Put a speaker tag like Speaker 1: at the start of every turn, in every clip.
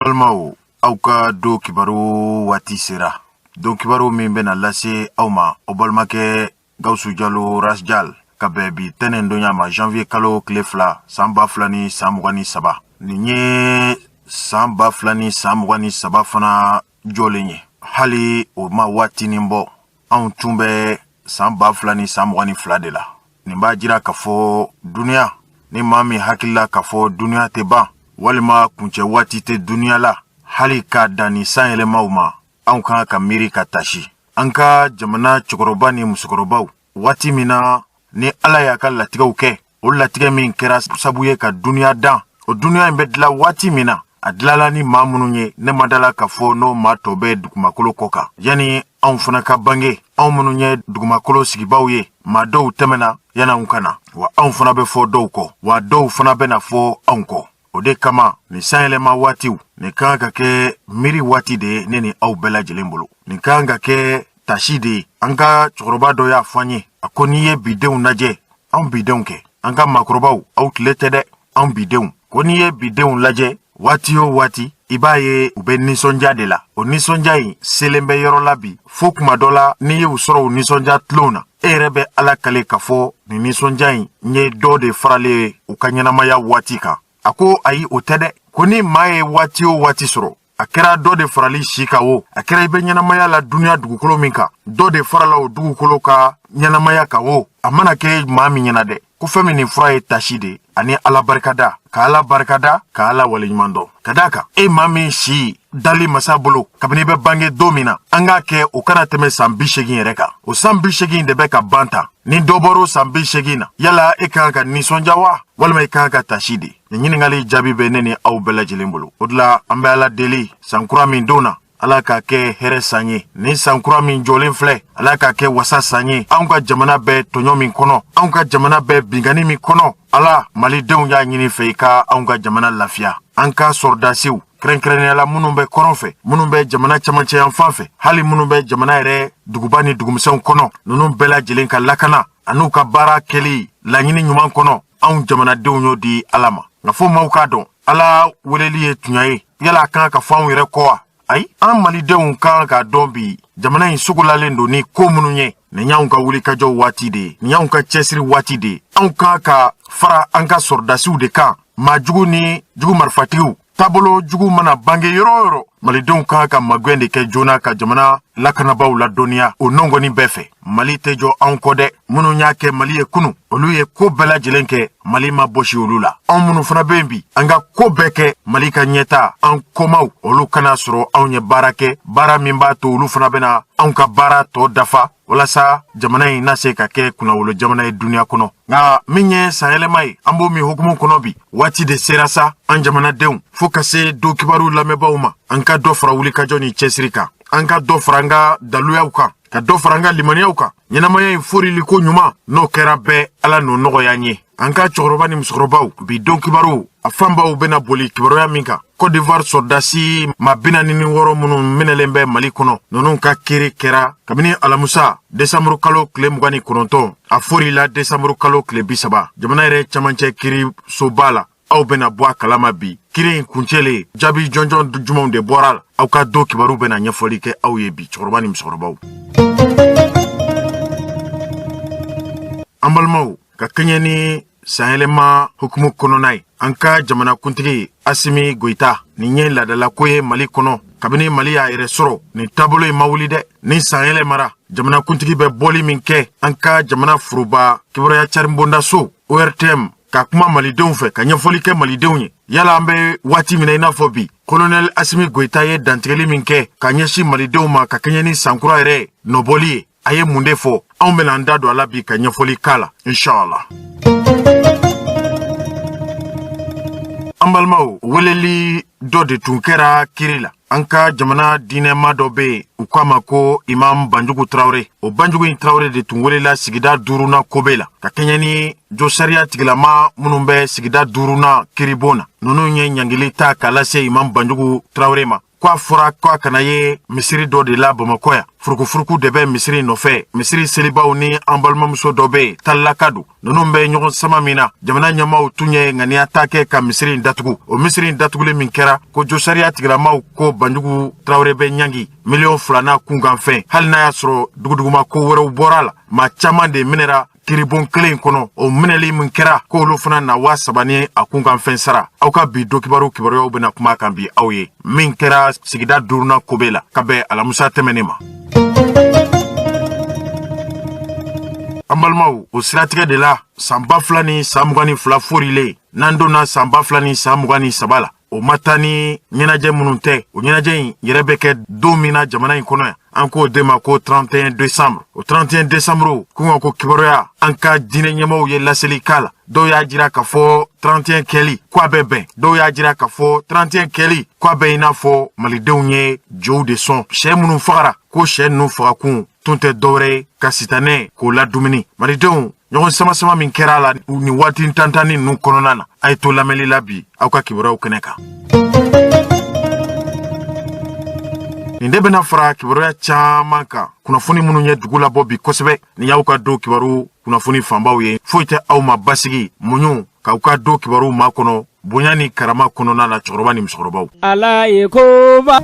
Speaker 1: Balimaw, aw ka don kibaru waati sera. Don kibaru min bɛna lase aw ma, aw balimakɛ Gawusu Jalo Rasjal, ka bɛn bi tɛnɛn donya ma, janvier kalo tile 2, san 2023. Nin ye san 2023 fana jɔlen ye. Hali o ma waatinin bɔ, anw tun bɛ san 2022 de la. Nin b'a jira k'a fɔ duniya, ni maa min hakilila k'a fɔ duniya tɛ ban walima kuncɛ waati tɛ duniya la, hali k'a dan ni san yɛlɛmaw ma, anw kan ka miiri ka tasi. An ka jamana cɛkɔrɔba ni musokɔrɔbaw, waati min na ni Ala y'a ka latigɛw kɛ, o latigɛ min kɛra sabu ye ka duniya dan, o duniya in bɛ dilan waati min na, a dilala ni maa minnu ye, ne ma dala k'a fɔ n'o maa tɔ bɛ dugumakolo kɔ kan. Yanni anw fana ka bange, anw minnu ye dugumakolo sigibaw ye, maa dɔw tɛmɛna yan'anw ka na, wa anw fana bɛ fɔ dɔw kɔ, wa dɔw fana bɛna fɔ anw kɔ. O de kama nin sanyɛlɛma waatiw, nin kan ka kɛ miiri waati de ye ne ni aw bɛɛ lajɛlen bolo. Nin kan ka kɛ tasi de ye. An ka cɛkɔrɔba dɔ y'a fɔ an ye, a ko n'i ye bidenw lajɛ, anw bidenw kɛ, an ka maakɔrɔbaw, aw tile tɛ dɛ, anw bidenw, ko n'i ye bidenw lajɛ waati o waati, i b'a ye u bɛ nisɔndiya de la. O nisɔndiya in selen bɛ yɔrɔ la bi, fo kuma dɔ la n'i y'u sɔrɔ u nisɔndiya tulon na, e yɛrɛ bɛ Ala kale k'a fɔ nin nisɔndiya in ye dɔ de faralen ye u ka ɲɛnamaya waati kan. A ko ayi, o tɛ dɛ, ko ni maa ye waati o waati sɔrɔ, a kɛra dɔ de farali si kan o, a kɛra i bɛ ɲɛnamaya la duniya dugukolo min kan, dɔ de farala o dugukolo ka ɲɛnamaya kan o, a mana kɛ maa min ɲɛna dɛ, ko fɛn min nin fura ye tasi de ani Ala barikada, ka Ala barikada, ka Ala waleɲuman dɔn. Ka d'a kan e maa min si dali masa bolo kabini i bɛ bange don min na, an k'a kɛ o kana tɛmɛ san 80 yɛrɛ kan. O san 80 de bɛ ka ban tan. Ni dɔ bɔr'o san 80 na, yala e kan ka nisɔndiya wa, walima i kan ka tasi de? Nin ɲininkali jaabi bɛ ne ni aw bɛɛ lajɛlen bolo. O de la an bɛ Ala deli, san kura min don na, Ala k'a kɛ hɛrɛ san ye. Nin san kura min jɔlen filɛ, Ala k'a kɛ wasa san ye. Anw ka jamana bɛ tɔɲɔ min kɔnɔ, anw ka jamana bɛ binkanni min kɔnɔ, Ala, malidenw y'a ɲini fɛ i ka anw ka jamana lafiya. An ka sɔrɔdasiw, kɛrɛnkɛrɛnnenya la minnu bɛ kɔrɔn fɛ, minnu bɛ jamana camancɛ yan fan fɛ, hali minnu bɛ jamana yɛrɛ duguba ni dugumisɛnw kɔnɔ, ninnu bɛɛ lajɛlen ka lakana an'u ka baara kɛli laɲini ɲuman kɔnɔ, anw jamanadenw y'o di Ala ma. Nka fo maaw k'a dɔn, Ala weleli ye tunya ye. Yala a kan ka fɔ anw yɛrɛ kɔ wa? Ayi, an malidenw kan k'a dɔn bi, jamana in sogolalen don ni ko minnu ye, nin y'anw ka wulikajɔ waati de ye, nin y'anw ka cɛsiri waati de ye. Anw kan ka fara an ka sɔrɔdasiw de kan. Maa jugu ni jugu marifatigiw taabolo jugu mana bange yɔrɔ o yɔrɔ, malidenw kan ka magɛn de kɛ joona ka jamana lakanabaw ladɔnniya o nɔngɔni bɛɛ fɛ. Mali tɛ jɔ anw kɔ dɛ. Minnu y'a kɛ Mali ye kunu, olu ye ko bɛɛ lajɛlen kɛ, Mali ma bɔsi olu la. Anw minnu fana bɛ yen bi, an ka ko bɛɛ kɛ Mali ka ɲɛta, an kɔmaw olu kana sɔrɔ anw ye baara kɛ, baara min b'a to olu fana bɛna anw ka baara tɔ dafa, walasa jamana in na se ka kɛ kunnawolo jamana ye duniya kɔnɔ. Nka min ye sanyɛlɛma ye, an b'o min hukumu kɔnɔ bi, waati de sera sa an jamanadenw, fo ka se don kibaru lamɛnbaaw ma, an ka dɔ fara wulikajɔ ni cɛsiri kan, an ka dɔ fara an ka daluyaw kan, ka dɔ fara an ka limaniyaw kan. Ɲɛnamaya in forili ko ɲuman, n'o kɛra bɛɛ, Ala n'o nɔgɔya an ye. An ka cɛkɔrɔba ni musokɔrɔbaw, bi don kibaru a fanbaw bɛna boli kibaruya min kan, Côte d'Ivoire sɔrɔdasi maa 46 minnu minɛlen bɛ Mali kɔnɔ, ninnu ka kiri kɛra kabini alamusa desanburu kalo tile 29, a forila desanburu kalo tile 30, jamana yɛrɛ camancɛ kirisoba la. Aw bɛna bɔ a kalama bi kiri in kuncɛlen, jaabi jɔnjɔn jumɛnw de bɔra la. Aw ka don kibaru bɛna ɲɛfɔli kɛ aw ye bi, cɛkɔrɔba ni musokɔrɔbaw. An balimaw, ka kɛɲɛ ni sanyɛlɛma hukumu kɔnɔna ye, an ka jamanakuntigi Asimi Goyita, nin ye laadalako ye Mali kɔnɔ kabini Mali y'a yɛrɛ sɔrɔ. Nin taabolo in ma wuli dɛ. Ni sanyɛlɛmara, jamanakuntigi bɛ bɔli min kɛ an ka jamana foroba kibaruya carinbondaso ORTM, ka kuma malidenw fɛ, ka ɲɛfɔli kɛ malidenw ye, yala an bɛ waati min na i n'a fɔ bi, kolonɛli Asimi Goyita ye dantigɛli min kɛ ka ɲɛsin malidenw ma ka kɛɲɛ ni sankura yɛrɛ nɔbɔli ye, a ye mun de fɔ? Anw bɛna an da don a la bi ka ɲɛfɔli k'a la, inshallah. An balimaw, weleli dɔ de tun kɛra kiri la. An ka jamana diinɛma dɔ bɛ yen, u k'a ma ko Imam Banjugu Tarawele. O Banjugu in Tarawele de tun welela sigida duurunan kobe la, ka kɛɲɛ ni josariya tigilama minnu bɛ sigida duurunan kiribon na. Ninnu ye ɲangili ta k'a lase Imam Banjugu Tarawele ma. Ko a fɔra ko a kana ye misiri dɔ de la Bamakɔ yan. Furukufuruku de bɛ misiri nɔfɛ. Misiri selibaw ni an balimamuso dɔ bɛ yen, talilaka don. Ninnu bɛ ɲɔgɔn sama min na, jamana ɲɛmaaw tun ye ŋaniya ta kɛ ka misiri in datugu. O misiri in datuguli min kɛra, ko josariya tigilamaw ko Banjugu Tarawele bɛ ɲangi 2 miliyɔn n'a kunkanfɛn, hali n'a y'a sɔrɔ duguduguma ko wɛrɛw bɔra a la. Maa caman de minɛra kiribon kelen kɔnɔ. O minɛli min kɛra, k'olu fana na 3000 ni a kunkanfɛn sara. Aw ka bi donkibaru kibaruyaw bɛna kuma kan bi aw ye min kɛra sigida duurunan kobe la ka bɛn alamusa tɛmɛnen ma. An balimaw, o siratigɛ de la, san 2022 forilen, n'an donna san 2023 la, o ma taa ni ɲɛnajɛ minnu tɛ. O ɲɛnajɛ in yɛrɛ bɛ kɛ don min na jamana in kɔnɔ yan, an k'o de ma ko 31 décembre. O 31 décembre kunga ko kibaruya, an ka diinɛ ɲɛmɔgɔw ye laseli k'a la. Dɔw y'a jira k'a fɔ 31 kɛli ko a bɛ bɛn, dɔw y'a jira k'a fɔ 31 kɛli ko a bɛ i n'a fɔ malidenw ye jow de sɔn. Sɛ minnu fagara, ko sɛ ninnu fagakun tun tɛ dɔwɛrɛ ye ka sitanɛ k'o ladumuni. Malidenw, ɲɔgɔn sama-sama min kɛra a la nin waati tantanni ninnu kɔnɔna na, a ye to lamɛnli la bi aw ka kibaruyaw kɛnɛ kan. Nin de bɛna fara kibaruya caman kan, kunnafoni minnu ye dugu labɔ bi kosɛbɛ. Ni y'aw ka don kibaru kunnafoni fanbaw ye, foyi tɛ aw ma basigi, muɲu k'aw ka don kibaru makɔnɔ bonya ni karama kɔnɔna na, cɛkɔrɔba ni musokɔrɔbaw.
Speaker 2: Ala ye koba.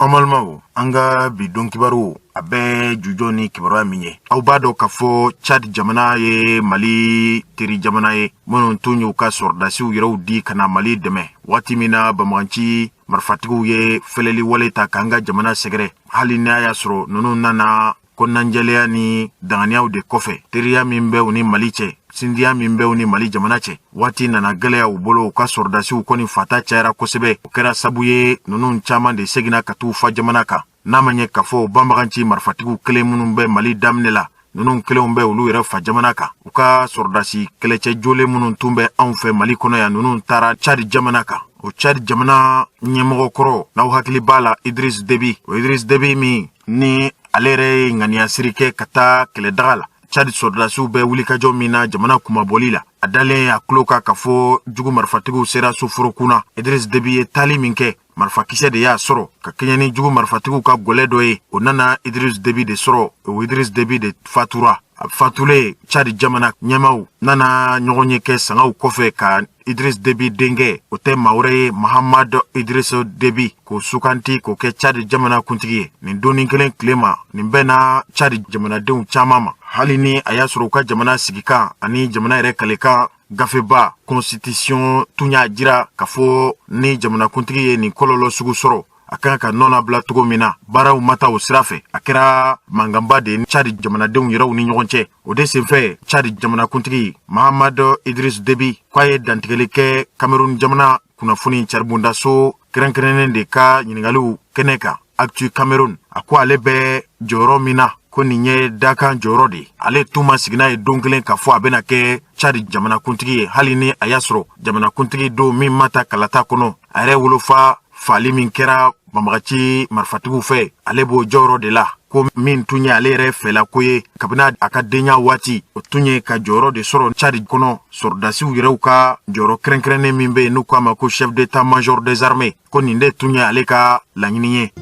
Speaker 1: An balimaw, an ka bi don kibaru a bɛ jujɔ ni kibaruya min ye, aw b'a dɔn k'a fɔ Chad jamana ye Mali teri jamana ye, minnu tun y'u ka sɔrɔdasiw yɛrɛw di ka na Mali dɛmɛ waati min na banbagaci marifatigiw ye fɛlɛli wale ta k'an ka jamana sɛgɛrɛ. Hali n'a y'a sɔrɔ ninnu nana kɔnɔnajɛlenya ni danganiyaw de kɔfɛ, teriya min bɛ u ni Mali cɛ, sindiya min bɛ u ni Mali jamana cɛ, waati nana gɛlɛya u bolo. U ka sɔrɔdasiw kɔni fata cayara kosɛbɛ. O kɛra sabu ye ninnu caman de seginna ka t'u fa jamana kan. N'a ma ɲɛ k'a fɔ banbaganci marifatigiw kelen minnu bɛ Mali daminɛ la, ninnu kelenw bɛ olu yɛrɛ fa jamana kan. U ka sɔrɔdasi kɛlɛcɛ jolen minnu tun bɛ anw fɛ Mali kɔnɔ yan, ninnu taara Chad jamana kan. O Chad jamana ɲɛmɔgɔ kɔrɔ, n'aw hakili b'a la, Idris Deby, o Idris Deby min ni ale yɛrɛ ye ŋaniyasiri kɛ ka taa kɛlɛdaga la, Chad sɔrɔdasiw bɛ wulikajɔ min na jamana kunmabɔli la, a dalen a tulo kan k'a fɔ jugu marifatigiw sera soforokun na, Idris Deby ye taali min kɛ, marifakisɛ de y'a sɔrɔ ka kɛɲɛ ni jugu marifatigiw ka gwɛlɛ dɔ ye. O nana Idris Deby de sɔrɔ, o Idris Deby de fatura. A fatulen, Chad jamana ɲɛmaw nana ɲɔgɔn ye kɛ sangaw kɔfɛ ka Idris Deby denkɛ, o tɛ maa wɛrɛ ye Mahamad Idris Deby, k'o sukanti k'o kɛ Chad jamana kuntigi ye nin donni kelen tile ma. Nin bɛɛ na Chad jamanadenw caman ma, hali ni a y'a sɔrɔ u ka jamana sigikan ani jamana yɛrɛ kalekan gafeba constitution tun y'a jira k'a fɔ ni jamanakuntigi ye nin kɔlɔlɔ sugu sɔrɔ, a kan ka nɔ bila cogo min na, baaraw ma taa o sira fɛ. A kɛra mankanba de ye Chad jamanadenw yɛrɛw ni ɲɔgɔn cɛ. O de senfɛ, Chad jamanakuntigi Mahamad Idris Deby k'a ye dantigɛli kɛ Cameroun jamana kunnafoni caribondaso kɛrɛnkɛrɛnnen de ka ɲiningaliw kɛnɛ kan, Actu Cameroun. A ko ale bɛ jɔyɔrɔ min na, ko nin ye dakan jɔyɔrɔ de ye. Ale tun ma sigi n'a ye don kelen k'a fɔ a bɛna kɛ Chad jamanakuntigi ye, hali ni a y'a sɔrɔ jamanakuntigi don min ma ta kalata kɔnɔ, a yɛrɛ wolofa faali min kɛra banbagaci marifatigiw fɛ, ale b'o jɔyɔrɔ de la. Ko min tun ye ale yɛrɛ fɛla ko ye kabini a ka denya waati, o tun ye ka jɔyɔrɔ de sɔrɔ Chad kɔnɔ, sɔrɔdasiw yɛrɛw ka jɔyɔrɔ kɛrɛnkɛrɛnnen min bɛ yen n'u k'a ma ko chef d'état major des armées, ko nin de tun ye ale ka laɲini ye.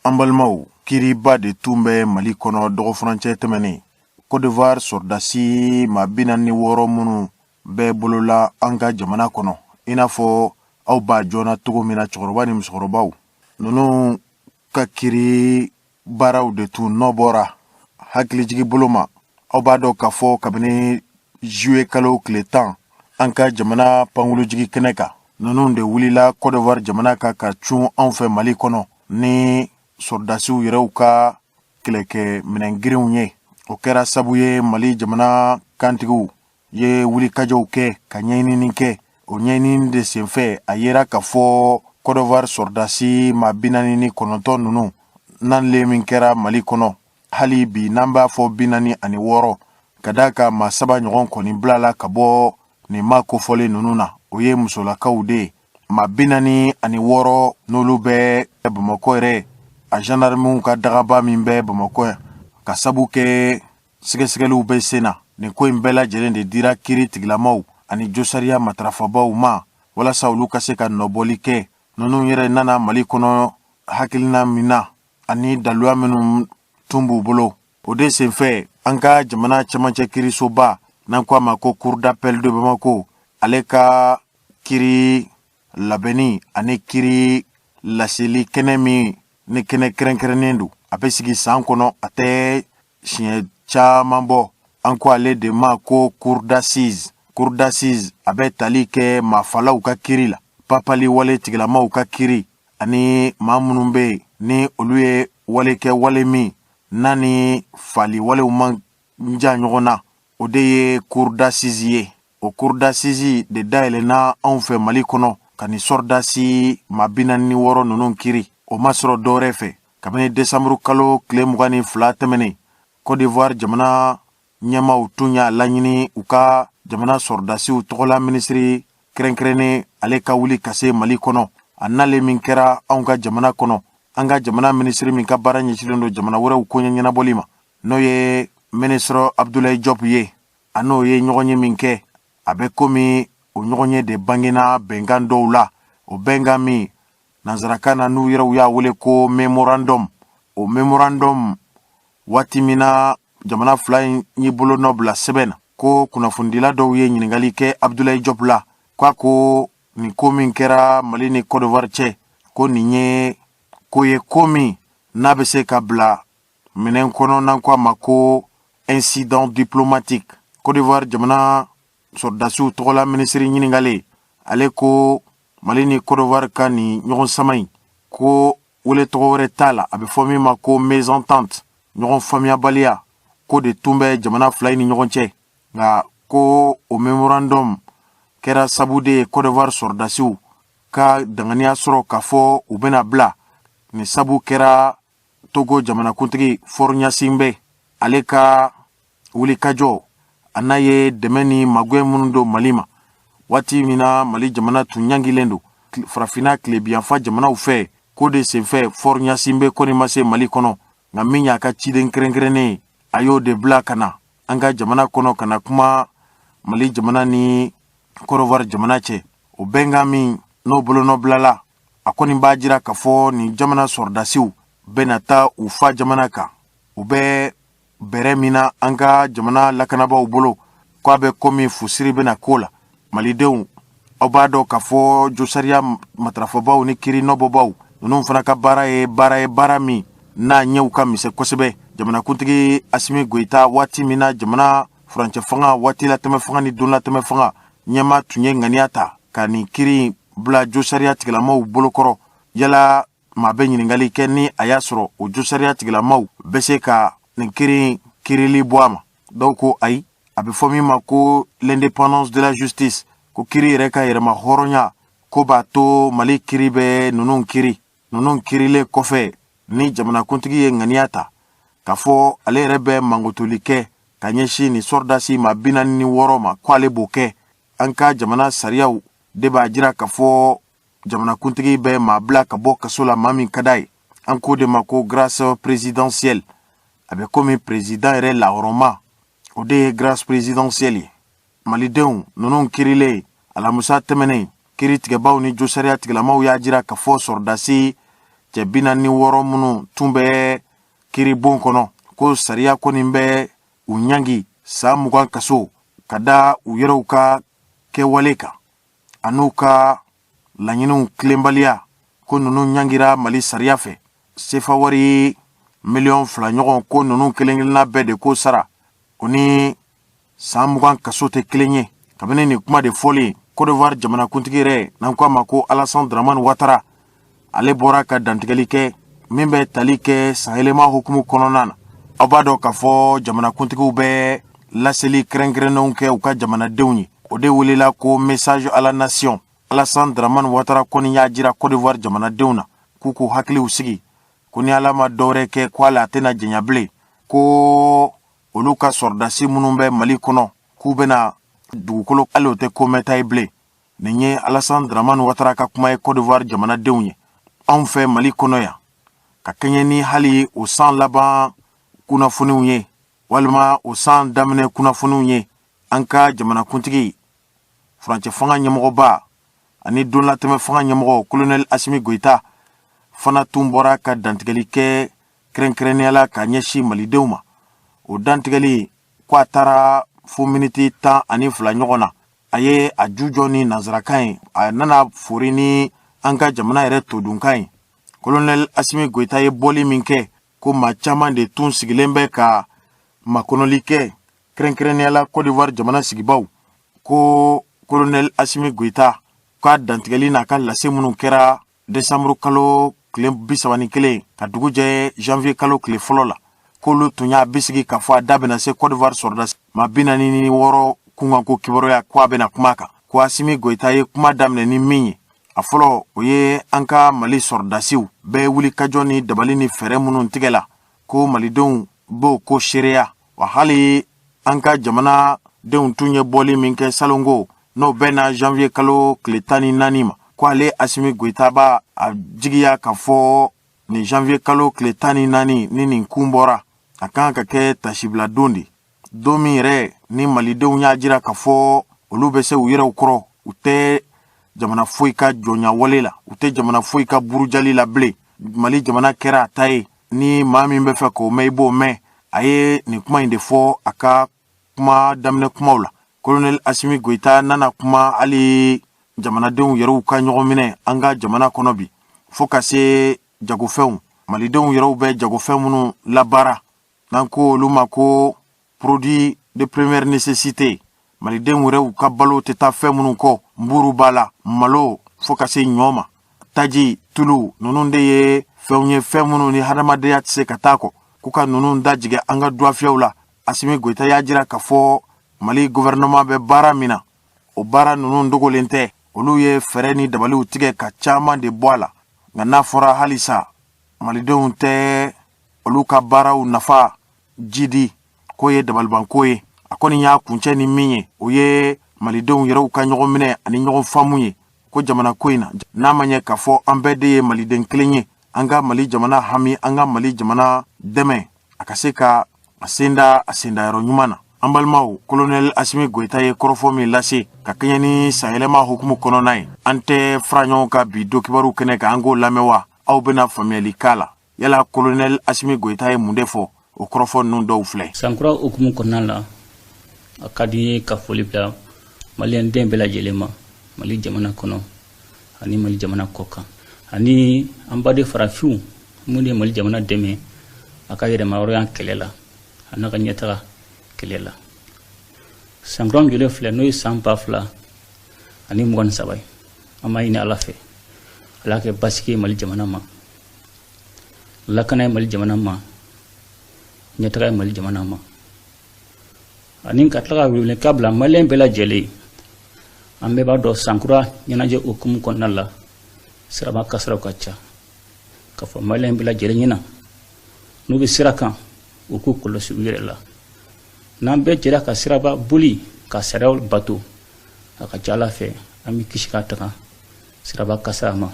Speaker 1: An balimaw, kiriba de tun bɛ Mali kɔnɔ dɔgɔfurancɛ tɛmɛnen. Côte d'Ivoire sɔrɔdasi maa 46 minnu bɛ bolola an ka jamana kɔnɔ, i n'a fɔ aw b'a joona cogo min na, cɛkɔrɔba ni musokɔrɔbaw, ninnu ka kiri baaraw de tun nɔ bɔra hakilijigi bolo ma. Aw b'a dɔn k'a fɔ kabini juillet kalo tile 10, an ka jamana pankurujigi kɛnɛ kan, ninnu de wulila Côte d'Ivoire jamana kan ka cun anw fɛ Mali kɔnɔ ni sɔrɔdasiw yɛrɛw ka kɛlɛkɛ minɛn girinw ye. O kɛra sabu ye Mali jamana kantigiw ye wulikajɔw kɛ ka ɲɛɲinini kɛ. O ɲɛɲinini de senfɛ, a yera k'a fɔ Côte d'Ivoire sɔrɔdasi maa 49 ninnu nalen min kɛra Mali kɔnɔ, hali bi n'an b'a fɔ 46, ka d'a kan maa saba ɲɔgɔn kɔni bilala ka bɔ nin maa kofɔlen ninnu na, o ye musolakaw de ye. Maa 46 n'olu bɛ Bamakɔ yɛrɛ, a gendarmew ka dagaba min bɛ Bamakɔ yan, ka sabu kɛ sɛgɛsɛgɛliw bɛ sen na. Nin ko in bɛɛ lajɛlen de dira kiiri tigilamaw ani josariya matarafabaw ma. Walasa olu ka se ka nɔbɔli kɛ. Ninnu yɛrɛ nana Mali kɔnɔ hakilina min na ani daluya minnu tun b'u bolo, o de senfɛ an ka jamana cɛmancɛ kirisoba, n'an ko a ma ko Cour d'appel de Bamako, ale ka kiri labɛnni ani kiri laseli kɛnɛ min ni kɛnɛ kɛrɛnkɛrɛnnen don, a bɛ sigi san kɔnɔ, a tɛ siɲɛ caman bɔ, an ko ale de ma ko cour d'assises. Cour d'assises, a bɛ tali kɛ maafalaw ka kiri la, papali wale tigilamaw ka kiri, ani maa minnu bɛ yen ni olu ye wale kɛ, wale min n'a ni fali walew man jan ɲɔgɔn na, o de ye cour d'assises ye. O cour d'assises de dayɛlɛnna anw fɛ Mali kɔnɔ ka nin sɔrɔdasi maa 46 ninnu kiri. O ma sɔrɔ dɔwɛrɛ fɛ, kabini desanburu kalo tile 22 tɛmɛnen, Côte d'Ivoire jamana ɲɛmaaw tun y'a laɲini u ka jamana sɔrɔdasiw tɔgɔla minisiri kɛrɛnkɛrɛnnen, ale ka wuli ka se Mali kɔnɔ. A nalen min kɛra anw ka jamana kɔnɔ, an ka jamana minisiri min ka baara ɲɛsinnen don jamana wɛrɛw koɲɛ ɲɛnabɔli ma, n'o ye minisiri Abdoulaye Diop ye, a n'o ye ɲɔgɔnye min kɛ, a bɛ komi o ɲɔgɔnye de bangena bɛnkan dɔw la. O bɛnkan min nansarakan na n'u yɛrɛw y'a wele ko memorandum. O memorandum, waati min na jamana fila in y'i bolonɔ bila sɛbɛn na, ko kunnafonidila dɔw ye ɲininkali kɛ Abdoulaye Diop la, k'a ko nin ko min kɛra Mali ni Côte d'Ivoire cɛ, ko nin ye ko ye, ko min n'a bɛ se ka bila minɛn kɔnɔ, n'an ko a ma ko incident diplomatique. Côte d'Ivoire jamana sɔrɔdasiw tɔgɔla minisiri ɲininkalen, ale ko Mali ni Côte d'Ivoire ka nin ɲɔgɔn sama in, ko wele tɔgɔ wɛrɛ t'a la, a bɛ fɔ min ma ko mésentente, ɲɔgɔn faamuyabaliya ko de tun bɛ jamana fila in ni ɲɔgɔn cɛ. Nka ko o memorandum kɛra sabu de ye Côte d'Ivoire sɔrɔdasiw ka danganiya sɔrɔ k'a fɔ u bɛna bila. Nin sabu kɛra Togo jamanakuntigi Faure Gnassingbé, ale ka wulikajɔ, a n'a ye dɛmɛ ni magwɛn minnu don Mali ma waati min na Mali jamana tun ɲangilen don Farafinna tilebiyanfa jamanaw fɛ. Ko de senfɛ Faure Gnassingbé kɔni ma se Mali kɔnɔ, nka min y'a ka ciden kɛrɛnkɛrɛnnen ye, a y'o de bila ka na an ka jamana kɔnɔ ka na kuma Mali jamana ni Côte d'Ivoire jamana cɛ. O bɛnkan min n'o bolonɔ bilala, a kɔni b'a jira k'a fɔ nin jamana sɔrɔdasiw bɛna taa u fa jamana kan. U bɛ bɛrɛ min na an ka jamana lakanabaaw bolo, k'a bɛ komi fusiri bɛna ko la. Malidenw, aw b'a dɔn k'a fɔ josariya matarafabaw ni kiri nɔbɔbaw ninnu fana ka baara ye baara ye, baara min n'a ɲɛw ka misɛn kosɛbɛ. Jamanakuntigi Assimi Goïta, waati min na jamana furancɛ fanga, waati latɛmɛ fanga ni don latɛmɛ fanga ɲɛma tun ye ŋaniya ta ka nin kiri bila josariya tigilamaw bolokɔrɔ, yala maa bɛ ɲininkali kɛ ni a y'a sɔrɔ o josariya tigilamaw bɛ se ka nin kiri kirili bɔ a ma? Dɔw ko ayi, a bɛ fɔ min ma ko l'indépendance de la justice, ko kiri yɛrɛ ka yɛrɛma hɔrɔnya, ko b'a to Mali kiri bɛ ninnu kiri. Ninnu kirilen kɔfɛ, ni jamanakuntigi ye ŋaniya ta k'a fɔ ale yɛrɛ bɛ mankutuli kɛ ka ɲɛsin nin sɔrɔdasi maa 46 ma, ko ale b'o kɛ. An ka jamana sariyaw de b'a jira k'a fɔ jamanakuntigi bɛ maa bila ka bɔ kaso la, maa min ka d'a ye. An k'o de ma ko grâce présidentielle. A bɛ komi président yɛrɛ lahɔrɔma, o de ye grâce présidentielle ye. Malidenw, ninnu kirilen alamusa tɛmɛnen, kiri tigɛbaw ni josariya tigilamaw y'a jira k'a fɔ sɔrɔdasi cɛ 46 minnu tun bɛ kiribon kɔnɔ, ko sariya kɔni bɛ u ɲangi san 20 kaso ka da u yɛrɛw ka kɛwale kan an'u ka laɲiniw tilenbaliya, ko ninnu ɲangira Mali sariya fɛ sefa wari miliyɔn 2 ɲɔgɔn, ko ninnu kelen kelenna bɛɛ de ko sara. O ni san 20 kaso tɛ kelen ye. Kabini nin kuma de fɔlen, Côte d'Ivoire jamanakuntigi yɛrɛ, n'an ko a ma ko Alassane Dramane Ouattara, ale bɔra ka dantigɛli kɛ min bɛ tali kɛ sanyɛlɛma hukumu kɔnɔna na. Aw b'a dɔn k'a fɔ jamanakuntigiw bɛ laseli kɛrɛnkɛrɛnnenw kɛ u ka jamanadenw ye, o de welela ko message à la nation. Alassane Dramane Ouattara kɔni y'a jira Côte d'Ivoire jamanadenw na k'u k'u hakiliw sigi, ko ni Ala ma dɔwɛrɛ kɛ, ko ale a tɛna jɛnya bilen, ko olu ka sɔrɔdasi minnu bɛ Mali kɔnɔ, k'u bɛna dugukolo, hali o tɛ ko mɛnta ye bilen. Nin ye Alassane Dramane Ouattara ka kuma ye Côte d'Ivoire jamanadenw ye. Anw fɛ Mali kɔnɔ yan, ka kɛɲɛ ni hali o san laban kunnafoniw ye walima o san daminɛ kunnafoniw ye, an ka jamanakuntigi, furancɛ fanga ɲɛmɔgɔba, Ani donlatɛmɛ fanga ɲɛmɔgɔ Kolonɛli Asimi Goyita fana tun bɔra ka dantigɛli kɛ kɛrɛnkɛrɛnnenya la ka ɲɛsin malidenw ma. O dantigɛli ko a taara fo miniti 12 ɲɔgɔn na. A ye a jujɔ ni nansarakan ye, a nana fori ni an ka jamana yɛrɛ todunkan ye. Kolonɛli Asimi Goyita ye bɔli min kɛ, ko maa caman de tun sigilen bɛ ka makɔnɔli kɛ, kɛrɛnkɛrɛnnenya la Côte d'Ivoire jamana sigibaw, ko Kolonɛli Asimi Goyita k'a dantigɛli n'a ka lase minnu kɛra desanburu kalo tile 31 ka dugu jɛ janvier kalo tile fɔlɔ la, k'olu tun y'a bisigi k'a fɔ a da bɛna se Côte d'Ivoire sɔrɔdasi maa 46 kunkanko kibaruya, ko a bɛna kuma kan. Ko Asimi Goyita ye kuma daminɛ ni min ye, a fɔlɔ, o ye an ka Mali sɔrɔdasiw bɛɛ wulikajɔ ni dabali ni fɛɛrɛ minnu tigɛ la, ko malidenw b'o ko seereya. Wa hali an ka jamana denw tun ye bɔli min kɛ salongo, n'o bɛnna janvier kalo tile 14 ma, ko ale Asimi Goyita b'a a jigiya k'a fɔ nin janvier kalo tile 14 ni nin kun bɔra, a kan ka kɛ tasibila don de, don min yɛrɛ ni malidenw y'a jira k'a fɔ olu bɛ se u yɛrɛw kɔrɔ, u tɛ jamana foyi ka jɔnya wale la, u tɛ jamana foyi ka burujali la bilen. Mali jamana kɛra a ta ye, ni maa min bɛ fɛ k'o mɛn, i b'o mɛn. A ye nin kuma in de fɔ a ka kuma daminɛ kumaw la. Kolonɛli Asimi Goyita nana kuma hali jamanadenw yɛrɛw ka ɲɔgɔn minɛ an ka jamana kɔnɔ bi, fo ka se jagofɛnw, malidenw yɛrɛw bɛ jagofɛn minnu labaara, n'an ko olu ma ko produit de première nécessité, malidenw yɛrɛw ka balo tɛ taa fɛn minnu kɔ, nburu b'a la, malo, fo ka se ɲɔ ma, taji, tulu, ninnu de ye fɛnw ye, fɛn minnu ni hadamadenya tɛ se ka taa kɔ, k'u ka ninnu dajigin an ka duwafiyɛw la. Asimi Goyita y'a jira k'a fɔ Mali gouvernement bɛ baara min na, o baara ninnu dogolen tɛ, olu ye fɛɛrɛ ni dabaliw tigɛ ka caman de bɔ a la. Nka n'a fɔra halisa malidenw tɛ olu ka baaraw nafa jidi, k'o ye dabalibanko ye. A kɔni y'a kuncɛ ni min ye, o ye malidenw yɛrɛw ka ɲɔgɔn minɛ ani ɲɔgɔn faamu ye, ko jamana ko in na, n'a ma ɲɛ k'a fɔ an bɛɛ de ye maliden kelen ye, an ka Mali jamana hami, an ka Mali jamana dɛmɛ a ka se ka a sen da a sendayɔrɔ ɲuman na. An balimaw, Kolonɛli Asimi Goyita ye kɔrɔfɔ min lase ka kɛɲɛ ni sanyɛlɛma hukumu kɔnɔna ye, an tɛ fara ɲɔgɔn kan bi don kibaru kɛnɛ kan, an k'o lamɛn wa aw bɛna faamuyali k'a la. Yala Kolonɛli Asimi Goyita ye mun de fɔ? O kɔrɔfɔ ninnu dɔw filɛ.
Speaker 3: Sankura hukumu kɔnɔna la, a ka di n ye ka foli bila maliyɛn den bɛɛ lajɛlen ma, Mali jamana kɔnɔ ani Mali jamana kɔ kan, ani an baden farafinw minnu ye Mali jamana dɛmɛ a ka yɛrɛmahɔrɔnya kɛlɛ la a n'a ka ɲɛtaga kɛlɛ la. Sankura min jɔlen filɛ, n'o ye san 2023 ye, an b'a ɲini Ala fɛ, Ala kɛ basigi ye Mali jamana ma, lakana ye Mali jamana ma, ɲɛtaga ye Mali jamana ma, ani ka tila ka welewelekan bila maliyɛn bɛɛ lajɛlen. An bɛɛ b'a dɔn, sankura ɲɛnajɛ hukumu kɔnɔna la, siraba kasaraw ka ca. K'a fɔ maliyɛn bɛɛ lajɛlen ɲɛna, n'u bɛ sira kan, u k'u kɔlɔsi u yɛrɛ la. N'an bɛɛ jɛra ka siraba boli ka sariyaw bato, a ka ca Ala fɛ, an bɛ kisi ka taga siraba kasara ma.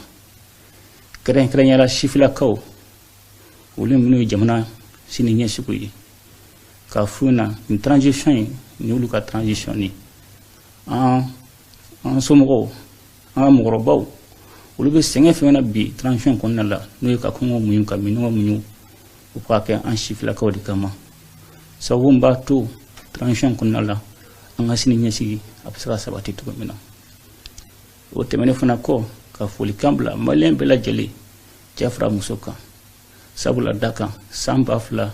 Speaker 3: Kɛrɛnkɛrɛnnenya la, sifilakaw, olu minnu ye jamana sini ɲɛsigiw ye, k'a f'u ɲɛna nin transition in, nin y'olu ka transition ye. An an somɔgɔw, an ka mɔgɔkɔrɔbaw, olu bɛ sɛgɛn fɛn na bi transition kɔnɔna la, n'o ye ka kɔngɔ muɲu, ka minnɔgɔ muɲu, u k'a kɛ an sifilakaw de kama, sababu min b'a to transition kɔnɔna la, an ka sini ɲɛsigi a bɛ se ka sabati cogo min na. O tɛmɛnen fana kɔ, ka folikan bila maliyɛn bɛɛ lajɛlen, cɛ fara muso kan, sabula da kan san 2022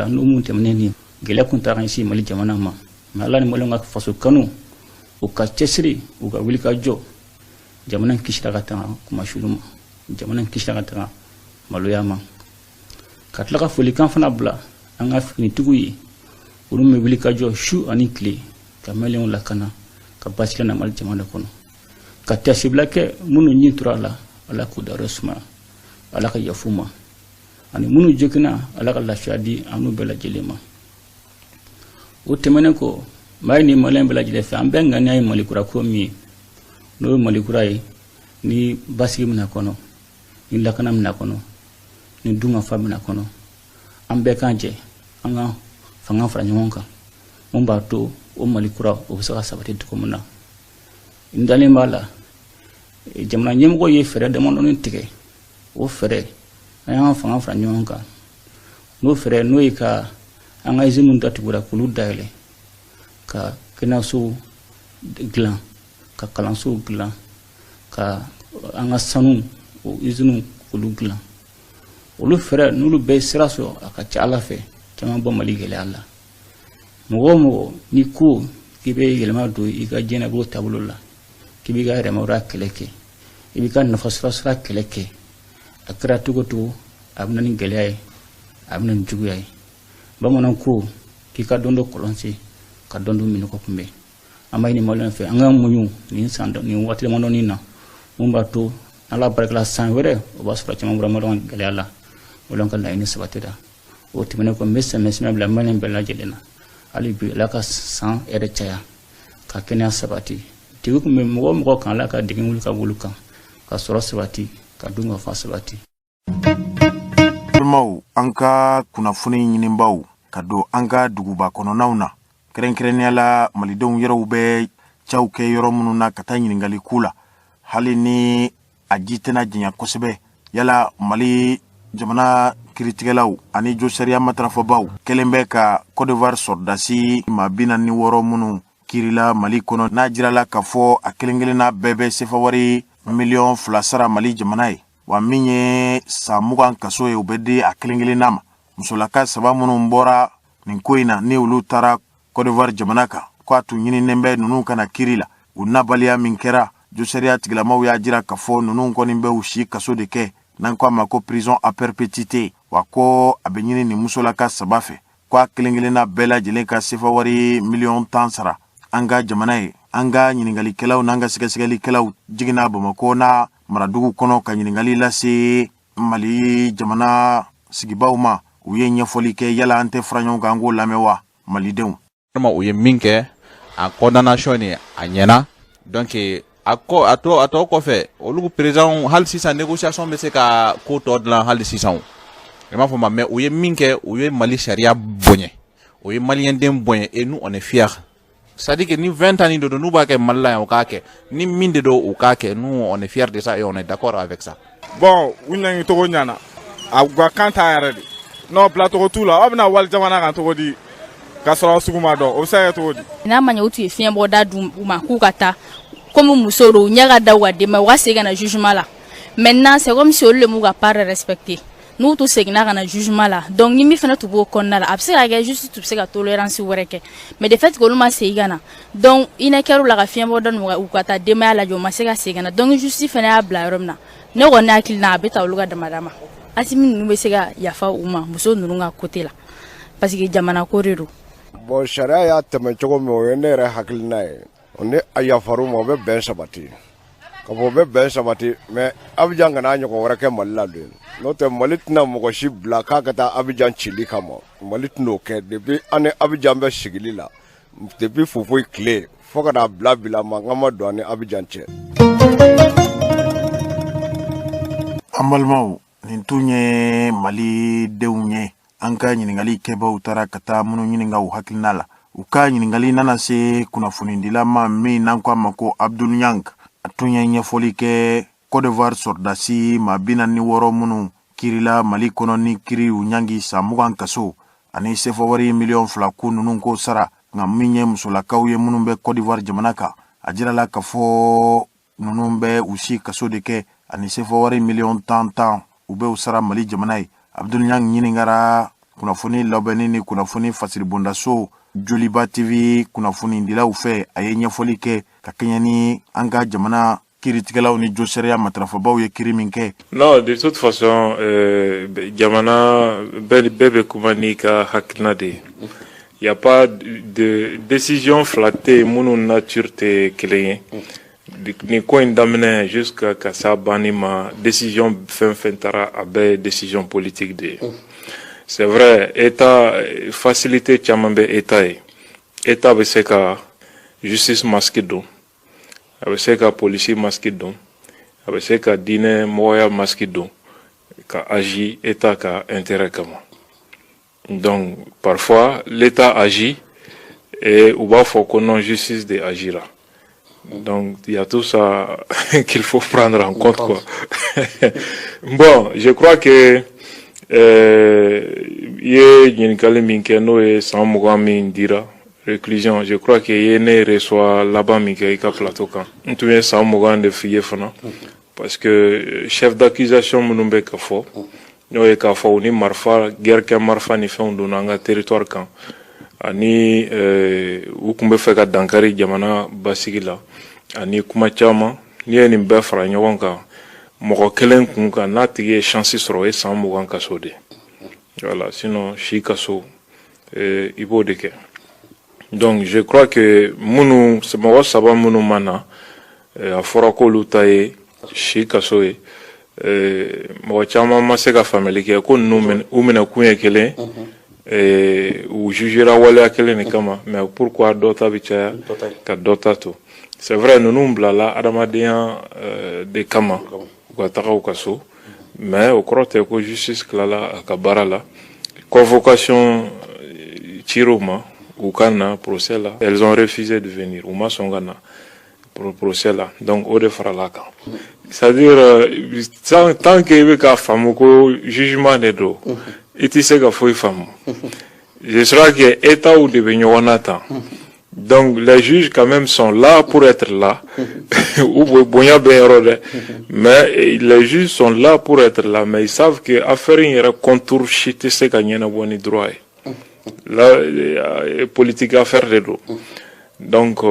Speaker 3: n'o mun tɛmɛnen, nin gɛlɛya kun taara ɲɛsin Mali jamana ma. Mɛ Ala ni maliyɛnw ka faso kanu, u ka cɛsiri, u ka wuli ka jɔ, jamana kisira ka tanga kumasulu ma, jamana kisira ka tanga maloya ma. Ka tila ka folikan fana bila an ka finitigiw ye, olu bɛ wuli ka jɔ su ani tile ka maliyɛnw lakana, ka basigi na Mali jamana kɔnɔ, ka tasibila kɛ minnu ɲin tora a la, Ala k'u dayɔrɔ sumaya, Ala ka yafu ma, ani minnu joginna, Ala ka lafiya di an n'u bɛɛ lajɛlen ma. O tɛmɛnen kɔ, n b'a ɲini maliyɛn bɛɛ lajɛlen fɛ, an bɛɛ ŋaniya ye Mali kura ko min ye, n'o ye Mali kura ye ni basigi bɛna kɔnɔ, ni lakana bɛna kɔnɔ, ni dunkafa bɛna kɔnɔ, an bɛɛ k'an jɛ, an ka fanga fara ɲɔgɔn kan, mun b'a to o Mali kura o bɛ se ka sabati cogo min na. N dalen b'a la. Jamana ɲɛmɔgɔ ye fɛɛrɛ damadɔni tigɛ. O fɛɛrɛ, an y'an fanga fara ɲɔgɔn kan n'o fɛɛrɛ, n'o ye ka an ka iziniw datugura k'olu dayɛlɛ, ka kɛnɛyasow dilan, ka kalansow dilan, ka an ka sanu o iziniw k'olu dilan. Olu fɛɛrɛ, n'olu bɛɛ sira sɔrɔ, a ka ca Ala fɛ, caman bɔ Mali gɛlɛya la. Mɔgɔ o mɔgɔ n'i ko k'i bɛ yɛlɛma don i ka diɲɛlatigɛ taabolo la, k'i b'i ka yɛrɛmahɔrɔnya kɛlɛ kɛ, i b'i ka nafa sɔrɔ sira kɛlɛ kɛ, a kɛra cogo o cogo, a bɛ na ni gɛlɛya ye, a bɛ na ni juguya ye. Bamananw ko k'i ka dɔn dɔ kɔlɔn sen ka dɔn dɔ minɔgɔ kunbɛn. An b'a ɲini Maliyɛnw fɛ, an ka muɲu nin san nin waati damadɔnin na, mun b'a to, Ala barika, san wɛrɛ o b'a sɔrɔ caman bɔra Maliyɛnw gɛlɛya la. O la, an ka laɲini sabatira. O tɛmɛnen kɔ, n bɛ sɛmɛ sɛmɛ bila Maliyɛn bɛɛ lajɛlen na. Hali bi, Ala ka san hɛrɛ caya, ka kɛnɛya sabati. Degun kun bɛ mɔgɔ o mɔgɔ kan, Ala ka degun wuli ka bɔ kan, ka sɔrɔ sabati, ka dun ka fa sabati.
Speaker 1: Balimaw, an ka kunnafoni ɲinibaw ka don an ka duguba kɔnɔnaw na, kɛrɛnkɛrɛnnenya la malidenw yɛrɛw bɛ caw kɛ yɔrɔ minnu na, ka taa ɲininkali k'u la, hali ni a ji tɛna janya kosɛbɛ. Yala Mali jamana kiritigɛlaw ani josariya matarafabaw kɛlen bɛ ka Côte d'Ivoire sɔrɔdasi maa 46 minnu kirila Mali kɔnɔ, n'a jirala k'a fɔ a kelen kelenna bɛɛ bɛ sefa wari miliyɔn 2 sara Mali jamana ye, wa min ye san 20 kaso ye, o bɛ di a kelen kelenna ma. Musolaka saba minnu bɔra nin ko in na, ni olu taara Côte d'Ivoire jamana kan, ko a tun ɲininen bɛ ninnu kana kiri la, u nabaliya min kɛra, josariya tigilamaw y'a jira k'a fɔ ninnu kɔni bɛ u si kaso de kɛ, n'an ko a ma ko prison à perpétuité. Wa ko a bɛ ɲini nin musolaka saba fɛ ko a kelen kelenna bɛɛ lajɛlen ka sefa wari miliyɔn 10 sara an ka jamana ye. An ka ɲininkalikɛlaw n'an ka sɛgɛsɛgɛlikɛlaw jiginna Bamakɔ n'a maradugu kɔnɔ ka ɲininkali lase Mali jamana sigibaw ma. U ye ɲɛfɔli kɛ. Yala an tɛ fara ɲɔgɔn kan k'o lamɛn wa, malidenw?
Speaker 4: U ye min kɛ a condamnation nin, a ɲɛna. Donc a kɔ a to a tɔ kɔfɛ, olu président, hali sisan négociation bɛ se ka ko tɔ dilan hali sisan, i m'a fɔ ma. Mais u ye min kɛ, u ye Mali sariya bonya, o ye maliyɛnden bonya, et nous, on est fiers. C'est à dire que ni 20 ans de don, n'u b'a kɛ Mali la yan, u k'a kɛ. Ni min de don, u k'a kɛ. Nous, on est fiers de ça et on est d'accord avec ça.
Speaker 5: Bon, u ɲangi cogo ɲana, a u ka kan t'a yɛrɛ de non bilacogo t'u la. Aw bɛna wali jamana kan cogo di k'a sɔrɔ sugu ma dɔn? O bɛ se ka kɛ cogo di?
Speaker 6: N'a ma ɲɛ u tun ye fiɲɛ bɔda d'u ma k'u ka taa, komi musow don, u ɲɛ ka da u ka denbaya, u ka segin ka na jugement la. Maintenant, c'est comme si olu de m'u ka part respecter. N'u tun seginna ka na jugement la, donc ni min fana tun b'o kɔnɔna la, a bɛ se ka kɛ justice tun bɛ se ka tolérance wɛrɛ kɛ. Mais de fait que olu ma segin ka na, donc hinɛ kɛr'u la ka fiɲɛ bɔda u ka taa denbaya lajɛ, u ma se ka segin ka na. Donc justice fana y'a bila yɔrɔ min na, ne kɔni hakili la, a bɛ ta olu ka damada ma. Asimi ninnu bɛ se ka yafa u ma, muso ninnu ka côté la, parce que jamana ko de don.
Speaker 7: Bon, sariya y'a tɛmɛ cogo min, o ye ne yɛrɛ hakilina ye. O ni a yafar'u ma, o bɛ bɛn sabati ka fɔ, o bɛ bɛn sabati. Mais Abijan kana ɲɔgɔn wɛrɛ kɛ Mali la don, n'o tɛ Mali tɛna mɔgɔ si bila k'a ka taa Abijan cili kama. Mali tɛn'o kɛ. Depuis an ni Abijan bɛ sigili la, depuis Houphouët tile fo ka n'a bila bi la, mankan ma don an ni Abijan cɛ.
Speaker 1: An balimaw, nin tun ye malidenw ye. An ka ɲininkali kɛbaw taara ka taa minnu ɲininka u hakilina la. U ka ɲininkali nana se kunnafonidila ma min n'an ko a ma ko Abdul Ɲang. A tun ye ɲɛfɔli kɛ Côte d'Ivoire sɔrɔdasi maa 46 minnu kirila Mali kɔnɔ, ni kiri u ɲangi san 20 kaso ani sefa wari miliyɔn 2, ko ninnu ko sara. Nka min ye musolakaw ye minnu bɛ Côte d'Ivoire jamana kan, a jirala k'a fɔ ninnu bɛ u si kaso de kɛ ani sefa wari miliyɔn tan tan, u bɛ u sara Mali jamana ye. Abdul Ɲang ɲininkara kunnafoni labɛnni ni kunnafoni fasiribondaso Joliba TV kunnafonidilaw fɛ. A ye ɲɛfɔli kɛ ka kɛɲɛ ni an ka jamana kiiritigɛlaw ni josariya matarafabaw ye kiri min kɛ.
Speaker 8: Non, de toute façon, jamana bɛɛ bɛɛ bɛ kuma n'i ka hakilina de ye. Il y a pas de décision fila tɛ yen minnu nature tɛ kelen ye. Nin ko in daminɛ jusqu'à ka s'a banni ma, décision fɛn fɛn taara, a bɛɛ ye décision politique de ye. C'est vrai, état facilité caman bɛ état ye. État bɛ se ka justice masque don, a bɛ se ka polisi masque don, a bɛ se ka diinɛ mɔgɔya masque don ka agir état ka intérêt kama. Donc parfois l'État agit et u b'a fɔ ko non, justice de agira. Donc il y a tout ça qu'il faut prendre en compte, quoi. Bon, je crois que i ye ɲininkali min kɛ, n'o ye san 20 min dira réclusion, je crois que i ye ne reçoit laban min kɛ i ka plateau kan, n tun ye san 20 de f'i ye fana, parce que chef d'accusation minnu bɛ ka fɔ, n'o ye k'a fɔ u ni marifa, guerre kɛ marifa ni fɛnw donna an ka territoire kan, ani u tun bɛ fɛ ka dankari jamana basigi la, ani kuma caman, n'i ye nin bɛɛ fara ɲɔgɔn kan mɔgɔ kelen kun kan, n'a tigi ye chance sɔrɔ, o ye san 20 kaso de. Voilà, sinon si kaso, i b'o de kɛ. Donc je crois que minnu, mɔgɔ saba minnu ma na, a fɔra k'olu ta ye si kaso ye. Mɔgɔ caman ma se ka faamuyali kɛ ko ninnu u minɛ kun ye kelen, u jugera waleya kelen de kama, mais pourquoi dɔ ta bɛ caya ka dɔ ta to? C'est vrai, ninnu bilala adamadenya de kama, u ka taga u ka so, mais o kɔrɔ tɛ ko justice tilala a ka baara la. Convocation cir'u ma u ka na procès la, elles ont refusé de venir, u ma sɔn ka na procès la. Donc o de farala kan. C'est-à-dire, tant que i bɛ k'a faamu ko jugement de don, i tɛ se ka foyi faamu. Je crois que états de bɛ ɲɔgɔn na tan. Donc les juges quand même sont là pour être là, u bonya bɛ yɔrɔ dɛ, mais les juges sont là pour être là, mais ils savent que affaire in yɛrɛ contour si tɛ se ka ɲɛnabɔ ni droit ye la, politique affaire de don. Donc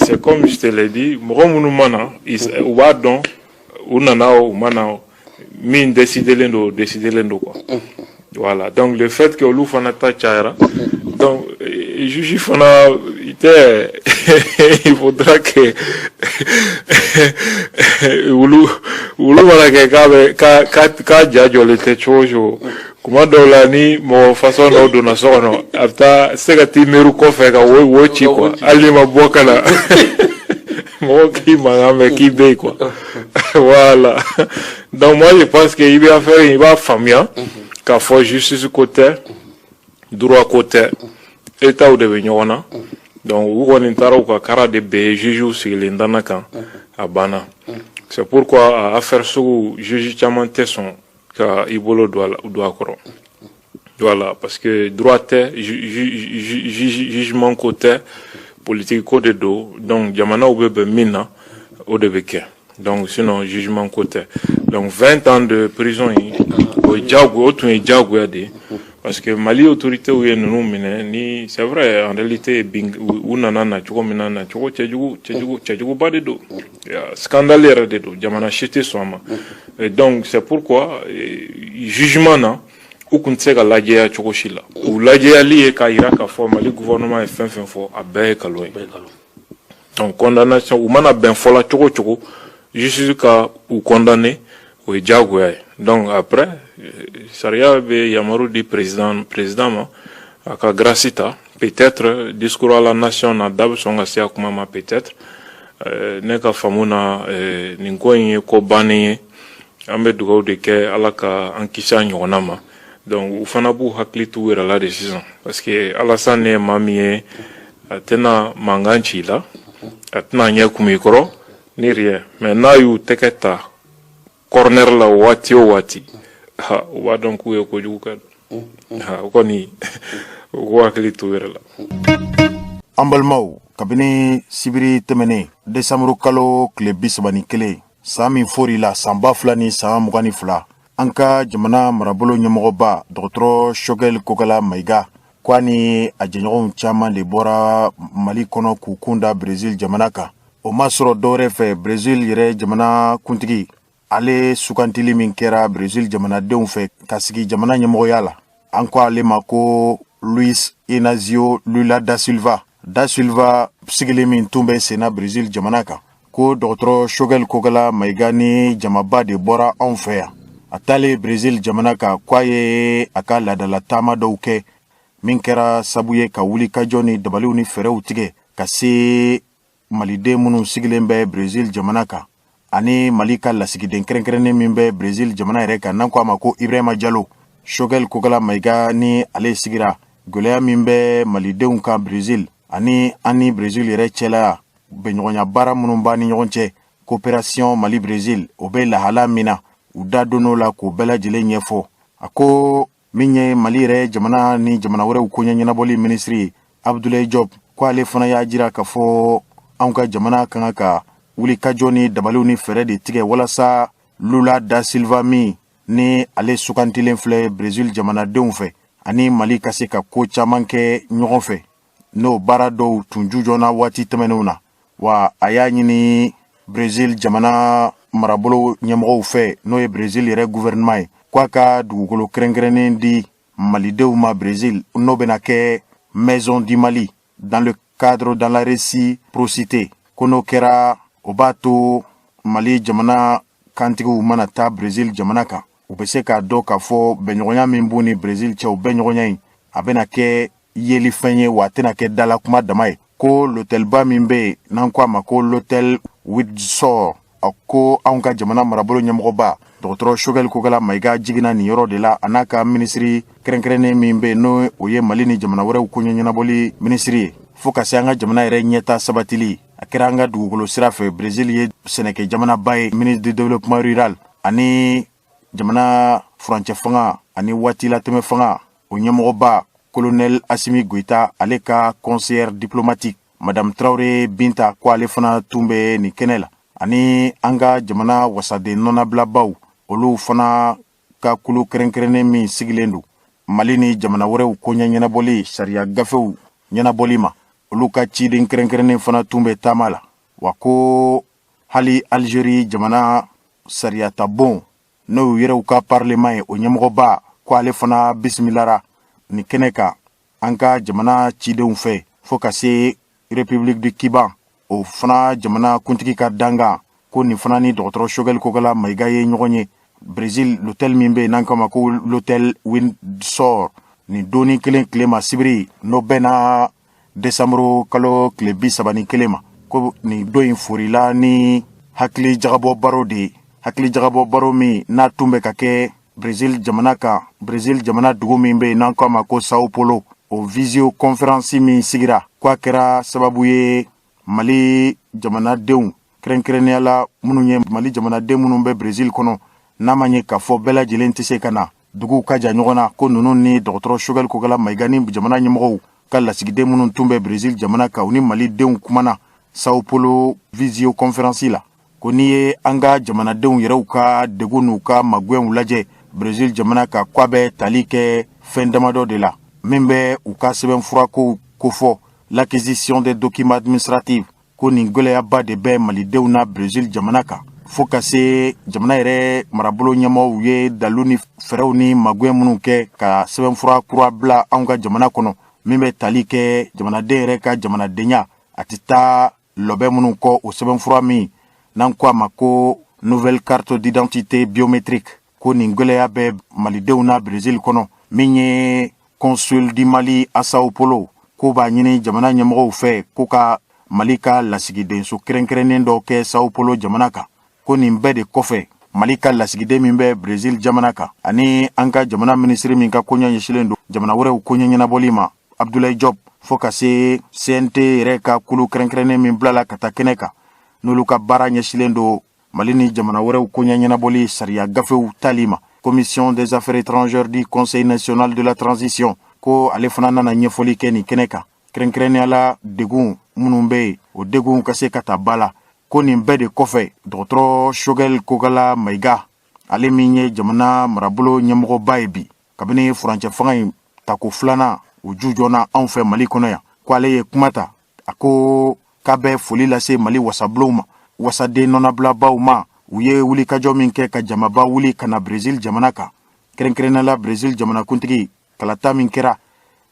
Speaker 8: c'est comme je te l'ai dit, mɔgɔ minnu ma na, u b'a dɔn u nana o, u ma na o, min décidelen don, décidelen don, quoi. Voilà, donc le fait que olu fana ta cayara, donc juge fana i tɛ, il faudra que olu mana kɛ k'a bɛ k'a ja jɔlen tɛ cogo o cogo, kuma dɔw la, ni mɔgɔ façon dɔw donna so kɔnɔ, a bɛ taa se ka t'i miiri kɔfɛ ka wo wo ci, quoi. Hali n'i ma bɔ ka na, mɔgɔw k'i mankan mɛn k'i bɛ yen, quoi. Voilà, donc moi je pense que i bɛ affaire in, i b'a faamuya k'a fɔ justice ko tɛ, droit ko tɛ, état de bɛ ɲɔgɔn na. Donc u kɔni taara u ka kara de bɛn juge sigilen danna kan, a banna. C'est pourquoi a affaire sugu, juge caman tɛ sɔn ka i bolo don a la, don a kɔrɔ. Voilà, parce que droit tɛ, jugement ko tɛ, politique ko de don. Donc jamanaw bɛ bɛn min na, o de bɛ kɛ. Donc sinon jugement ko tɛ. Donc 20 ans de prison in, o ye diyagoya, o tun ye diyagoya de ye, parce que Mali autorités ye ninnu minɛ ni, c'est vrai, en réalité bin u nana na cogo min na, na cogo cɛjugu cɛjugu cɛjuguba de don, scandale yɛrɛ de don, jamana si tɛ sɔn a ma. Et donc c'est pourquoi jugement na, u kun tɛ se ka lajɛya cogo si la. U lajɛyali ye k'a yira k'a fɔ Mali gouvernement ye fɛn fɛn fɔ, a bɛɛ ye nkalon ye. Donc condamnation, u mana bɛn fɔla cogo o cogo, justice ka u condamner, o ye diyagoya ye. Donc après, sariya bɛ yamaru di président ma a ka grâce ta. Peut-être discours à la nation na, da bɛ sɔn ka se a kuma ma peut-être. Ne ka faamu na, nin ko in ye ko bannen ye. An bɛ dugawu de kɛ, Ala ka an kisi a ɲɔgɔnna ma. Donc u fana b'u hakili t'u yɛrɛ la de sisan, parce que Alassane ye maa min ye, a tɛna mankan ci i la, a tɛna ɲɛ kun i kɔrɔ ni rien, mais n'a y'u tɛgɛ ta corner la waati o waati, ha, u b'a dɔn k'u ye kojugu kɛ. Ha, o kɔni, u k'u hakili t'u yɛrɛ la.
Speaker 1: An balimaw, kabini sibiri tɛmɛnen, desanburu kalo tile 31, san min fori la, san 2022, an ka jamana marabolo ɲɛmɔgɔba, dɔgɔtɔrɔ Choguel Kokala Mayiga, ko a ni a jɛɲɔgɔnw caman de bɔra Mali kɔnɔ k'u kun da Brésil jamana kan. O ma sɔrɔ dɔwɛrɛ fɛ, Brésil yɛrɛ jamana kuntigi, ale sugantili min kɛra Brésil jamanadenw fɛ ka sigi jamana ɲɛmɔgɔya la, an ko ale ma ko Luis Inacio Lula da Silva. Da Silva sigili min tun bɛ senna Brésil jamana kan, ko dɔgɔtɔrɔ Choguel Kokala Mayiga ni jamaba de bɔra anw fɛ yan. A taalen Brésil jamana kan, k'a ye a ka laadala taama dɔw kɛ min kɛra sabu ye ka wuli kajɔ ni dabaliw ni fɛɛrɛw tigɛ ka se maliden minnu sigilen bɛ Brésil jamana kan, ani Mali ka lasigiden kɛrɛnkɛrɛnnen min bɛ Brésil jamana yɛrɛ kan, n'an ko a ma ko Ibrahima Jalo. Choguel Kokala Mayiga ni ale sigira, gwɛlɛya min bɛ malidenw kan Brésil, ani an ni Brésil yɛrɛ cɛla. bɛnɲɔgɔnya baara minnu b'a ni ɲɔgɔn cɛ, coopération Mali Brésil, o bɛ lahala min na, u da donn'o la k'o bɛɛ lajɛlen ɲɛfɔ. A ko min ye Mali yɛrɛ jamana ni jamana wɛrɛw koɲɛ ɲɛnabɔli minisiri ye, Abdoulaye Diop, ko ale fana y'a jira k'a fɔ anw ka jamana ka kan ka wulikajɔ ni dabaliw ni fɛɛrɛ de tigɛ walasa Lula da Silva min ni ale sugantilen filɛ Brésil jamanadenw fɛ, ani Mali ka se ka ko caman kɛ ɲɔgɔn fɛ, n'o baara dɔw tun jujɔnna waati tɛmɛnenw na. Wa a y'a ɲini Brésil jamana marabolo ɲɛmɔgɔw fɛ, n'o ye Brésil yɛrɛ gouvernement ye, k'a ka dugukolo kɛrɛnkɛrɛnnen di malidenw ma Brésil, n'o bɛna kɛ Maison du Mali dans le cadre dans la réciprocité. Ko n'o kɛra, o b'a to Mali jamana kantigiw mana taa Brésil jamana kan, u bɛ se k'a dɔn k'a fɔ bɛnɲɔgɔnya min b'u ni Brésil cɛ, o bɛnɲɔgɔnya in a bɛna kɛ yelifɛn ye, wa a tɛna kɛ dala kuma dama ye. Ko l'hôtelba min bɛ yen n'an ko a ma ko l'hôtel Windsor, a ko anw ka jamana marabolo ɲɛmɔgɔba dɔgɔtɔrɔ Choguel Kokala Maïga jiginna nin yɔrɔ de la, a n'a ka minisiri kɛrɛnkɛrɛnnen min bɛ yen, n'o o ye Mali ni jamana wɛrɛw koɲɛ ɲɛnabɔli minisiri ye, fo ka se an ka jamana yɛrɛ ɲɛta sabatili a kɛra an ka dugukolo sira fɛ. Brésil ye sɛnɛkɛ jamanaba ye. Ministre du développement rural ani jamana furancɛ fanga ani waati latɛmɛ fanga, o ɲɛmɔgɔba colonel Assimi Goïta, ale ka conseillère diplomatique madame Traoré Binta, ko ale fana tun bɛ nin kɛnɛ la, ani an ka jamana wasaden nɔnabilabaw, olu fana ka kulu kɛrɛnkɛrɛnnen min sigilen don Mali ni jamana wɛrɛw koɲɛ ɲɛnabɔli sariya gafew ɲɛnabɔli ma, olu ka ciden kɛrɛnkɛrɛnnen fana tun bɛ taama la. Wa ko hali Algérie jamana sariyatabon, n'o yɛrɛw ka parlement ye, o ɲɛmɔgɔba, ko ale fana bisimilara nin kɛnɛ kan an ka jamana cidenw fɛ, fo ka se République du Cuba, o fana jamana kuntigi ka dangan, ko nin fana ni dɔgɔtɔrɔ Choguel Kokala Maïga ye ɲɔgɔn ye Brésil, l'hôtel min bɛ yen n'an k'a ma ko l'hôtel Windsor, nin donni kelen tile ma, sibiri, n'o bɛnna desanburu kalo tile 31 ma. Ko nin don in forila ni hakili jagabɔ baro de ye, hakili jagabɔ baro min n'a tun bɛ ka kɛ Brésil jamana kan, Brésil jamana dugu min bɛ yen n'an k'a ma ko Sao Paulo. O visio conférence min sigira, ko a kɛra sababu ye Mali jamanadenw, kɛrɛnkɛrɛnnenya la minnu ye Mali jamanaden minnu bɛ Brésil kɔnɔ, n'a ma ɲɛ k'a fɔ bɛɛ lajɛlen tɛ se ka na, duguw ka jan ɲɔgɔn na, ko ninnu ni dɔgɔtɔrɔ Choguel Kokala Maïga ni jamana ɲɛmɔgɔw ka lasigiden minnu tun bɛ Brésil jamana kan, u ni malidenw kumana Sao Paulo visio conférence la. Ko n'i ye an ka jamanadenw yɛrɛw ka degun n'u ka magwɛnw lajɛ Brésil jamana kan, k'a bɛ tali kɛ fɛn damadɔ de la min bɛ u ka sɛbɛnfurakow kofɔ, l'acquisition des documents administratifs, ko nin gwɛlɛyaba de bɛ malidenw na Brésil jamana kan, fo ka se jamana yɛrɛ marabolo ɲɛmɔgɔw ye dalu ni fɛɛrɛw ni magwɛn minnu kɛ ka sɛbɛnfura kura bila anw ka jamana kɔnɔ, min bɛ tali kɛ jamanaden yɛrɛ ka jamanadenya, a tɛ taa lɔbɛ minnu kɔ, o sɛbɛnfura min n'an ko a ma ko nouvelle carte d'identité biométrique, ko nin gwɛlɛya bɛ malidenw na Brésil kɔnɔ. Min ye consul du Mali à Sao Paulo, ko b'a ɲini jamana ɲɛmɔgɔw fɛ ko ka Mali ka lasigidenso kɛrɛnkɛrɛnnen dɔ kɛ Sao Paulo jamana kan. Ko nin bɛɛ de kɔfɛ, Mali ka lasigiden min bɛ Brésil jamana kan ani an ka jamana minisiri min ka koɲɛ ɲɛsilen don jamana wɛrɛw koɲɛ ɲɛnabɔli ma, Abdoulaye Diop, fo ka se CNT yɛrɛ ka kulu kɛrɛnkɛrɛnnen min bilala ka taa kɛnɛ kan, n'olu ka baara ɲɛsilen don Mali ni jamana wɛrɛw koɲɛ ɲɛnabɔli sariya gafew tali ma, Commission des affaires étrangères du Conseil national de la transition, ko ale fana nana ɲɛfɔli kɛ nin kɛnɛ kan, kɛrɛnkɛrɛnnenya la degun minnu bɛ yen, o degun ka se ka ta ba la. Ko nin bɛɛ de kɔfɛ, dɔgɔtɔrɔ Choguel Kokala Maïga, ale min ye jamana marabolo ɲɛmɔgɔba ye bi kabini furancɛ fanga in tako filanan o jujɔnna anw fɛ Mali kɔnɔ yan, ko ale ye kuma ta. A ko k'a bɛ foli lase Mali wasabulonw ma, wasaden nɔnabilabaw ma, u ye wulikajɔ min kɛ ka jamaba wuli ka na Brésil jamana kan, kɛrɛnkɛrɛnnenya la Brésil jamanakuntigi kalata min kɛra,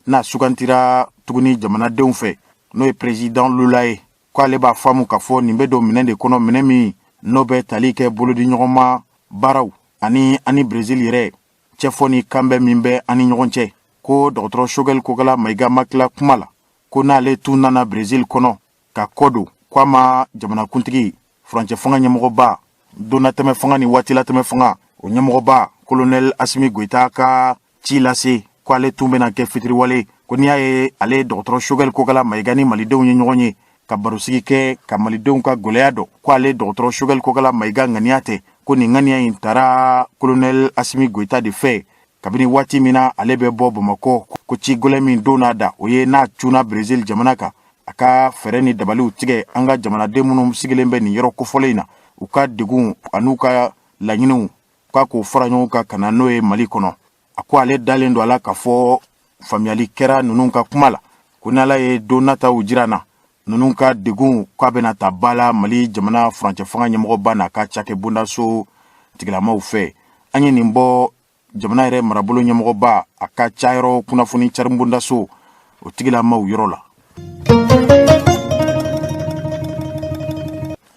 Speaker 1: n'a sugantira tuguni jamanadenw fɛ, n'o ye président Lula ye. Ko ale b'a faamu k'a fɔ nin bɛ don minɛn de kɔnɔ, minɛn min n'o bɛ tali kɛ bolodiɲɔgɔnma baaraw ani Brésil yɛrɛ cɛfɔ ni kanbɛn min bɛ ani ɲɔgɔn cɛ. Ko dɔgɔtɔrɔ Choguel Kokala Maïga ma tila kuma la, ko n'ale tun nana Brésil kɔnɔ ka kɔ don, ko a ma jamanakuntigi furancɛ fanga ɲɛmɔgɔba, donnatɛmɛ fanga ni waatilatɛmɛ fanga o ɲɛmɔgɔba colonel Assimi Goïta ka ci lase, ko ale tun bɛna kɛ fitiriwale. Ko n'i y'a ye ale dɔgɔtɔrɔ Choguel Kokala Maïga ni malidenw ye ɲɔgɔn ye Ka barosigi kɛ ka malidenw ka gwɛlɛya dɔn, ko ale dɔgɔtɔrɔ Choguel Kokala Mayiga ŋaniya tɛ, ko nin ŋaniya in tara kolonɛl Asimi Goyita de fɛ kabini waati min na ale bɛ bɔ Bamakɔ. Ko ci gwɛlɛn min don n'a da, o ye n'a cunna Brésil jamana kan, a ka fɛɛrɛ ni dabaliw tigɛ an ka jamanaden minnu sigilen bɛ nin yɔrɔ kofɔlen in na, u ka degun an'u ka laɲiniw, k'a k'o fara ɲɔgɔn kan ka na n'o ye Mali kɔnɔ. A ko ale dalen don a la k'a fɔ faamuyali kɛra ninnu ka kuma la, ko n'Ala ye don nataw jira na, ninnu ka degun k'a bɛna ta ba la Mali jamana furancɛ fanga ɲɛmɔgɔba n'a ka cakɛbondaso tigilamaw fɛ. An ye nin bɔ jamana yɛrɛ marabolo ɲɛmɔgɔba a ka cayɔrɔ kunnafoni caribondaso o tigilamaw yɔrɔ la.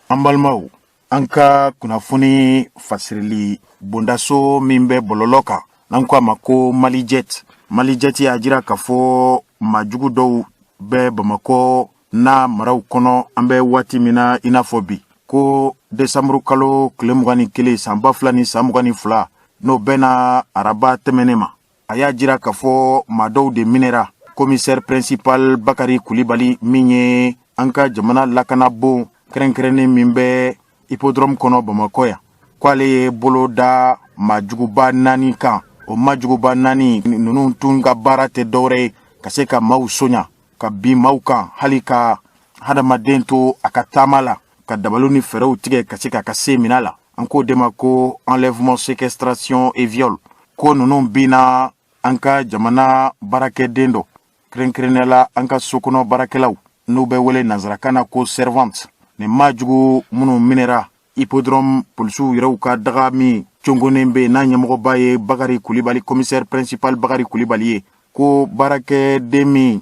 Speaker 1: An balimaw, an ka kunnafoni fasirili bondaso min bɛ bɔlɔlɔ kan, n'an ko a ma ko Malijet, Malijet y'a jira k'a fɔ maajugu dɔw bɛ Bamakɔ n'a maraw kɔnɔ an bɛ waati min na i n'a fɔ bi, ko desanburu kalo tile 21 san 2022, n'o bɛnna araba tɛmɛnen ma. A y'a jira k'a fɔ maa dɔw de minɛra. Commissaire principal Bakari Kulibali, min ye an ka jamana lakanabon kɛrɛnkɛrɛnnen min bɛ hippodrome kɔnɔ Bamakɔ yan, ko ale ye bolo da maajuguba naani kan. O maajuguba naani ninnu tun ka baara tɛ dɔwɛrɛ ye ka se ka maaw sonya, ka bin maaw kan, hali ka hadamaden to a ka taama la, ka dabaliw ni fɛɛrɛw tigɛ ka se k'a ka se minɛ a la. An k'o de ma ko enlèvement, séquestration et viol. Ko ninnu binna an ka jamana baarakɛden dɔ, kɛrɛnkɛrɛnnenya la an ka sokɔnɔ baarakɛlaw, n'u bɛ wele nansarakan na ko servante. Nin maajugu minnu minɛra hippodrome polisiw yɛrɛw ka daga min congonnen bɛ, n'a ɲɛmɔgɔba ye Bakari Kulibali, commissaire principal Bakari Kulibali ye, ko baarakɛden min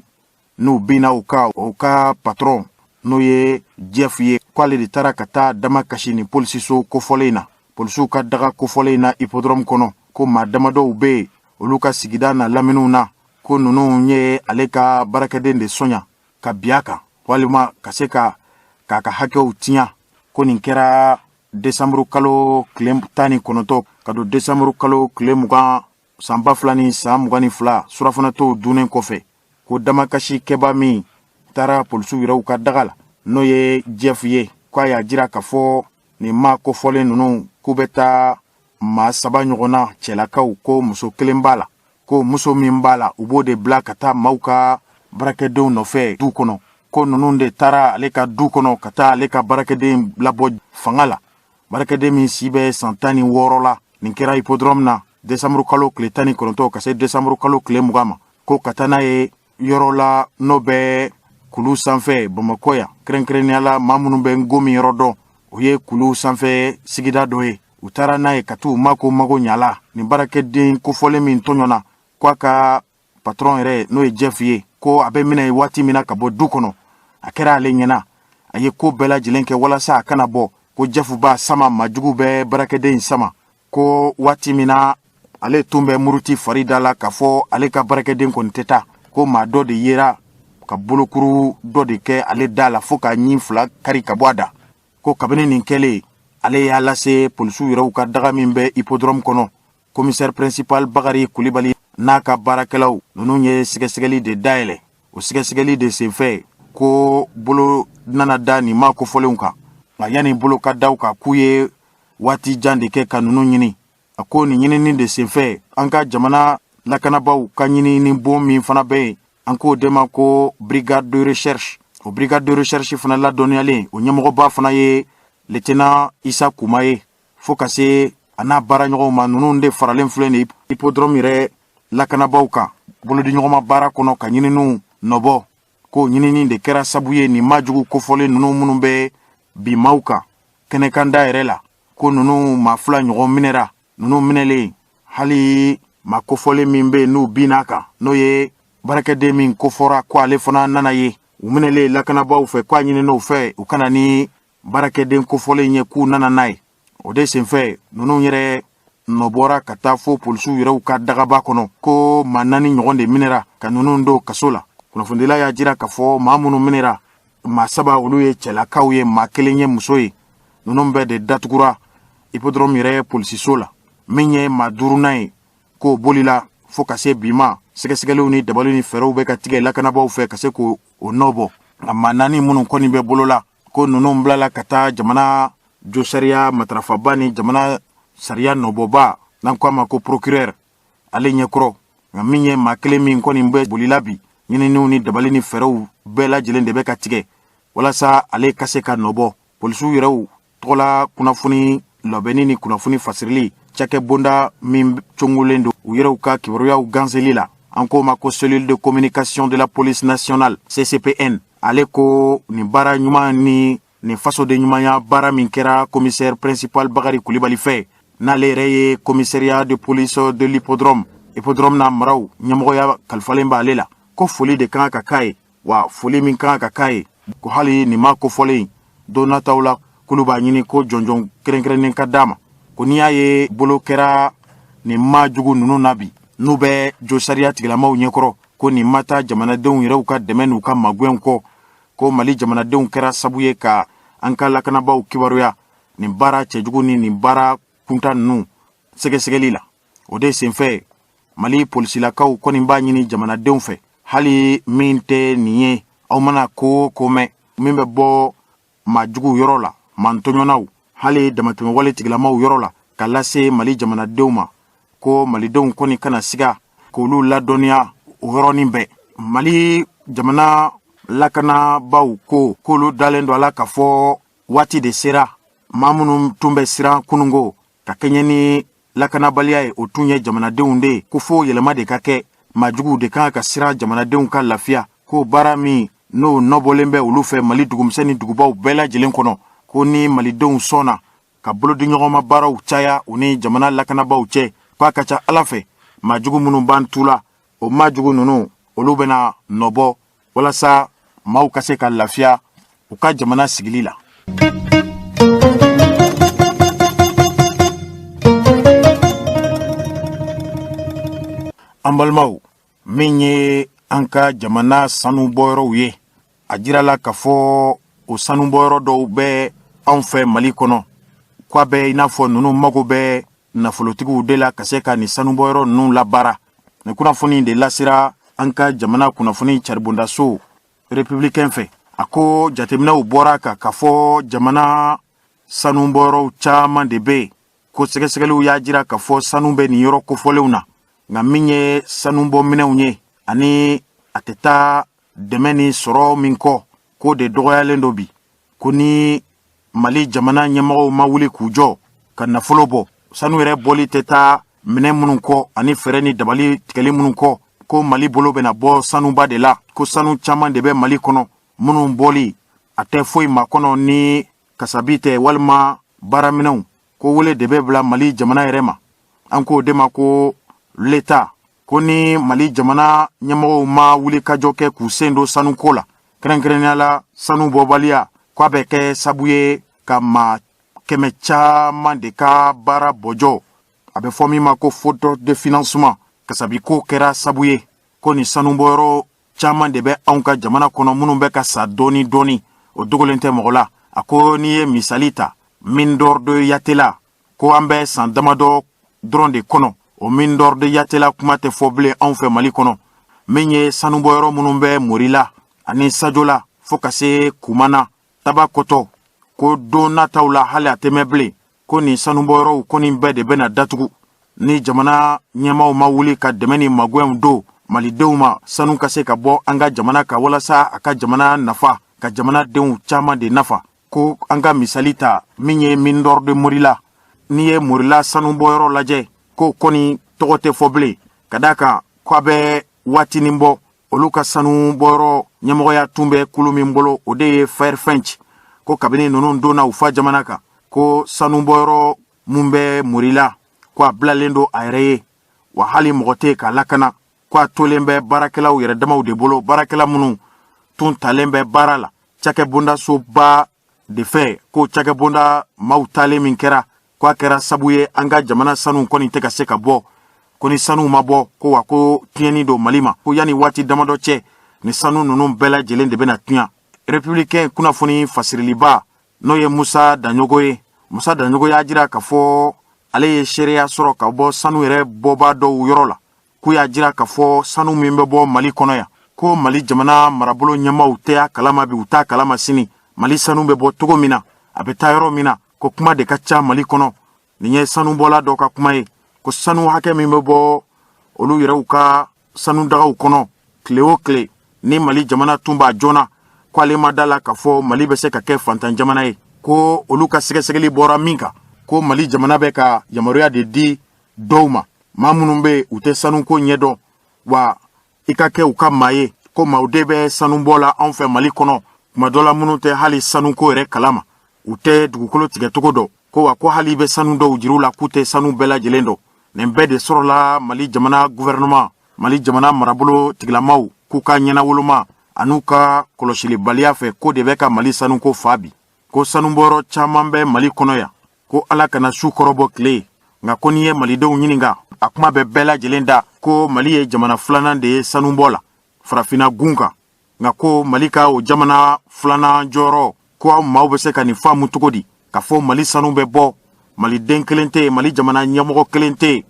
Speaker 1: n'u binna u kan, o ka patron, n'o ye Jeff ye, k'ale de taara ka taa dama kasi nin polisiso kofɔlen in na, polisiw ka daga kofɔlen in na hippodrome kɔnɔ, ko maa damadɔw bɛ yen olu ka sigida n'a laminiw na, ko ninnu ye ale ka baarakɛden de sonya ka bin a kan walima ka se ka k'a ka hakɛw tiɲɛ. Ko nin kɛra desanburu kalo tile 19 ka don desanburu kalo tile 20 san 2022, surafanatɔw dunnen kɔfɛ. Ko damakasi kɛba min taara polisiw yɛrɛw ka daga la, n'o ye Jeff ye, ko a y'a jira k'a fɔ nin maa kofɔlen ninnu k'u bɛ taa maa saba ɲɔgɔn na cɛlakaw, ko muso kelen b'a la, ko muso min b'a la, u b'o de bila ka taa maaw ka baarakɛdenw nɔfɛ du kɔnɔ. Ko ninnu de taara ale ka du kɔnɔ ka taa ale ka baarakɛden labɔ fanga la, baarakɛden min si bɛ san 16 la. Nin kɛra hippodrome na desanburu kalo tile 19 ka se desanburu kalo tile 20 ma, ko ka taa n'a ye yɔrɔ la n'o bɛ kulu sanfɛ Bamakɔ yan, kɛrɛnkɛrɛnnenya la maa minnu bɛ Ngomi yɔrɔ dɔn, o ye kulu sanfɛ sigida dɔ ye. U taara n'a ye ka t'u mako mago ɲala. Nin baarakɛden kofɔlen min tɔɲɔna, ko a ka patron yɛrɛ, n'o ye Jeff ye, ko a bɛ minɛ waati min na ka bɔ du kɔnɔ, a kɛra ale ɲɛna a ye ko bɛɛ lajɛlen kɛ walasa a kana bɔ, ko Jeff b'a sama, majugu bɛ baarakɛden in sama, ko waati min na ale tun bɛ muruti fari da la k'a fɔ ale ka baarakɛden kɔni tɛ taa, ko maa dɔ de yera ka bolokuru dɔ de kɛ ale da la fo ka ɲin fila kari ka bɔ a da. Ko kabini nin kɛlen, ale y'a lase polisiw yɛrɛw ka daga min bɛ hippodrome kɔnɔ. Commissaire principal Bakari Kulibali n'a ka baarakɛlaw ninnu ye sɛgɛsɛgɛli de dayɛlɛ. O sɛgɛsɛgɛli de senfɛ ko bolo nana da nin maa kofɔlenw kan. Nka yanni bolo ka da u kan, k'u ye waati jan de kɛ ka ninnu ɲini. A ko nin ɲinini de senfɛ, an ka jamana lakanabaaw ka ɲinini bon min fana bɛ yen, an k'o de ma ko brigade de recherche, o brigade de recherche fana ladɔnniyalen, o ɲɛmɔgɔba fana ye lieutenant Isa Kuma ye, fo ka se a n'a baaraɲɔgɔnw ma. Ninnu de faralen filɛ nin hippodrome yɛrɛ lakanabaaw kan bolodiɲɔgɔnma baara kɔnɔ ka ɲininiw nɔbɔ. Ko ɲinini de kɛra sabu ye nin maajugu kofɔlen ninnu minnu bɛ bin maaw kan kɛnɛkanda yɛrɛ la, ko ninnu maa fila ɲɔgɔn minɛra. Ninnu minɛlen, hali maa kofɔlen min bɛ yen n'u binna kan, n'o ye baarakɛden min kofɔra, ko ale fana nana ye. U minɛlen lakanabaaw fɛ, k'a ɲinin'u fɛ u kana ni baarakɛden kofɔlen ye, k'u nana n'a ye. O de senfɛ ninnu yɛrɛ nɔbɔra ka taa fo polisiw yɛrɛw ka dagaba kɔnɔ, ko maa naani ɲɔgɔn de minɛra ka ninnu don kaso la. Kunnafonidila y'a jira k'a fɔ maa minnu minɛra, maa saba olu ye cɛlakaw ye, maa kelen ye muso ye. Ninnu bɛɛ de datugura hippodrome yɛrɛ polisiso la. Min ye maa duurunan ye, k'o bolila. Fo ka se bi ma, sɛgɛsɛgɛliw ni dabali ni fɛɛrɛw bɛ ka tigɛ lakanabaaw fɛ ka se k'o nɔbɔ. Nka maa naani minnu kɔni bɛ bolo la, ko ninnu bilala ka taa jamana josariya matarafaba ni jamana sariya nɔbɔba, n'an ko a ma ko procureur, ale ɲɛkɔrɔ. Nka min ye maa kelen min kɔni bɛ bolila bi, ɲininiw ni dabali ni fɛɛrɛw bɛɛ lajɛlen de bɛ ka tigɛ walasa ale ka se ka nɔbɔ. Polisiw yɛrɛw tɔgɔla kunnafoni labɛnni ni kunnafoni fasirili cakɛ bonda min congolen don u yɛrɛw ka kibaruyaw ganseli la, an k'o ma ko Cellule de communication de la police nationale, CCPN, ale ko nin baara ɲuman ni nin fasoden ɲumanya baara min kɛra commissaire principal Bakari Kulibali fɛ, n'ale yɛrɛ ye commissariat de police de l'hippodrome, hippodrome n'a maraw ɲɛmɔgɔya kalifalen b'ale la, ko foli de kan ka k'a ye. Wa foli min kan ka k'a ye, ko hali nin ma kofɔlen, don nataw la k'olu b'a ɲini ko jɔnjɔn kɛrɛnkɛrɛnnen ka d'a ma, ko n'i y'a ye bolo kɛra nin maa jugu ninnu na bi, n'u bɛ josariya tigilamaw ɲɛkɔrɔ, ko nin ma taa jamanadenw yɛrɛw ka dɛmɛ n'u ka magɛnw kɔ, ko Mali jamanadenw kɛra sabu ye ka an ka lakanabaw kibaruya nin baara cɛjugu ni nin baara kunta ninnu sɛgɛsɛgɛli la. O de senfɛ, Mali polisilakaw kɔni b'a ɲini jamanadenw fɛ, hali min tɛ nin ye, aw mana ko o ko mɛn min bɛ bɔ maa juguw yɔrɔ la, mantɔɲɔnaw, hali damatɛmɛwale tigilamaw yɔrɔ la, ka lase Mali jamanadenw ma, ko malidenw kɔni kana siga k'olu ladɔnniya o yɔrɔnin bɛɛ. Mali jamana lakanabaaw ko k'olu dalen don a la k'a fɔ waati de sera, maa minnu tun bɛ siran kunungo ka kɛɲɛ ni lakanabaliya ye, o tun ye jamanadenw de ye, ko fo yɛlɛma de ka kɛ, maajuguw de kan ka siran jamanadenw ka lafiya. Ko baara min n'o nɔbɔlen bɛ olu fɛ Mali dugumisɛn ni dugubaw bɛɛ lajɛlen kɔnɔ, ko ni malidenw sɔnna ka bolodiɲɔgɔnma baaraw caya u ni jamana lakanabaaw cɛ, k'a ka ca Ala fɛ, maajugu minnu b'an tu la, o maajugu ninnu, olu bɛna nɔbɔ walasa maaw ka se ka lafiya u ka jamana sigili la. An balimaw, min ye an ka jamana sanubɔyɔrɔw ye, a jirala k'a fɔ o sanubɔyɔrɔ dɔw bɛ anw fɛ Mali kɔnɔ, k'a bɛ i n'a fɔ ninnu mago bɛ nafolotigiw de la ka se ka nin sanubɔyɔrɔ ninnu labaara. Nin kunnafoni de lasera an ka jamana kunnafoni caribondaso Républicain fɛ. A ko jateminɛw bɔra kan k'a fɔ jamana sanubɔyɔrɔw caman de bɛ yen, ko sɛgɛsɛgɛliw y'a jira k'a fɔ sanu bɛ nin yɔrɔ kofɔlenw na, nka min ye sanubɔminɛnw ye ani a tɛ taa dɛmɛ ni sɔrɔ min kɔ, k'o de dɔgɔyalen don bi. Ko ni Mali jamana ɲɛmɔgɔw ma wuli k'u jɔ ka nafolo bɔ, sanu yɛrɛ bɔli tɛ taa minɛn minnu kɔ ani fɛɛrɛ ni dabali tigɛli minnu kɔ, ko Mali bolo bɛna bɔ sanuba de la. Ko sanu caman de bɛ Mali kɔnɔ minnu bɔli a tɛ foyi makɔnɔ ni kasabi tɛ walima baaraminɛnw. Ko wele de bɛ bila Mali jamana yɛrɛ ma, an k'o de ma ko l'État, ko ni Mali jamana ɲɛmɔgɔw ma wuli ka jɔ kɛ k'u sen don sanuko la, kɛrɛnkɛrɛnnenya la sanu bɔbaliya, k'a bɛ kɛ sabu ye ka maa kɛmɛ caman de ka baara bɔjɔ, a bɛ fɔ min ma ko faute de financement. Kasabi ko kɛra sabu ye ko nin sanubɔyɔrɔ caman de bɛ anw ka jamana kɔnɔ minnu bɛ ka sa dɔɔni dɔɔni, o dogolen tɛ mɔgɔ la. A ko n'i ye misali ta mine d'or de Yatela, ko an bɛ san damadɔ dɔrɔn de kɔnɔ, o mine d'or de Yatela kuma tɛ fɔ bilen anw fɛ Mali kɔnɔ. Min ye sanubɔyɔrɔ minnu bɛ Morila ani Sajola fo ka se Kumana, Tabakɔtɔ, ko don nataw la hali a tɛ mɛn bilen, ko nin sanubɔyɔrɔw kɔni bɛɛ de bɛna datugu ni jamana ɲɛmaaw ma wuli ka dɛmɛ ni magɛnw don malidenw ma, sanu ka se ka bɔ an ka jamana kan walasa a ka jamana nafa, ka jamanadenw caman de nafa. Ko an ka misali ta min ye mine d'or de Morila, n'i ye Morila sanubɔyɔrɔ lajɛ, ko kɔni tɔgɔ tɛ fɔ bilen, ka d'a kan ko a bɛ waatinin bɔ, olu ka sanubɔyɔrɔ ɲɛmɔgɔya tun bɛ kulu min bolo, o de ye Firefinch. Ko kabini ninnu donna u fa jamana kan, ko sanubɔyɔrɔ mun bɛ Morila, ko a bilalen don a yɛrɛ ye, wa hali mɔgɔ tɛ k'a lakana, ko a tolen bɛ baarakɛlaw yɛrɛ damaw de bolo, baarakɛla minnu tun talen bɛ baara la cakɛbondasoba de fɛ. Ko cakɛbonda maaw talen min kɛra, ko a kɛra sabu ye an ka jamana sanu kɔni tɛ ka se ka bɔ. Ko ni sanu ma bɔ, ko wa ko tiɲɛni don Mali ma, ko yanni waati damadɔ cɛ, ni sanu ninnu bɛɛ lajɛlen de bɛna tiɲɛ. Républicain kunnafoni fasiriliba, n'o ye Musa Daɲogo ye, Musa Daɲogo y'a jira k'a fɔ ale ye seereya sɔrɔ ka bɔ sanu yɛrɛ bɔba dɔw yɔrɔ la, k'u y'a jira k'a fɔ sanu min bɛ bɔ Mali kɔnɔ yan, Ko Mali jamana marabolo ɲɛmaaw tɛ a kalama bi, u t'a kalama sini. Mali sanu bɛ bɔ cogo min na, a bɛ taa yɔrɔ min na, ko kuma de ka ca Mali kɔnɔ. Nin ye sanubɔla dɔ ka kuma ye, ko sanu hakɛ min bɛ bɔ olu yɛrɛw ka sanudagaw kɔnɔ tile o tile, ni Mali jamana tun b'a joona, ko ale ma da la k'a fɔ Mali bɛ se ka kɛ fantan jamana ye. Ko olu ka sɛgɛsɛgɛli bɔra min kan, ko Mali jamana bɛ ka yamaruya de di dɔw ma, maa minnu bɛ u tɛ sanuko ɲɛdɔn, wa i ka kɛ u ka maa ye. Ko maaw de bɛ sanubɔ la anw fɛ Mali kɔnɔ tuma dɔ la, minnu tɛ hali sanuko yɛrɛ kalama, u tɛ dugukolo tigɛcogo dɔn, ko wa ko hali i bɛ sanu dɔw jiriw la, k'u tɛ sanu bɛɛ lajɛlen dɔn. Nin bɛɛ de sɔrɔla Mali jamana gouvernement, Mali jamana marabolo tigilamaw k'u ka ɲɛnawoloma an'u ka kɔlɔsilibaliya fɛ, ko de bɛ ka Mali sanuko fa bi. Ko sanubɔyɔrɔ caman bɛ Mali kɔnɔ yan, ko Ala kana su kɔrɔbɔ tile ye, nka ko n'i ye malidenw ɲininka, a kuma bɛ bɛɛ lajɛlen da ko Mali ye jamana filanan de ye sanubɔ la farafinna gun kan. Nka ko Mali ka o jamana filanan jɔyɔrɔ, ko aw maaw bɛ se ka nin faamu cogo di, k'a fɔ Mali sanu bɛ bɔ, maliden kelen tɛ yen, Mali jamana ɲɛmɔgɔ kelen tɛ yen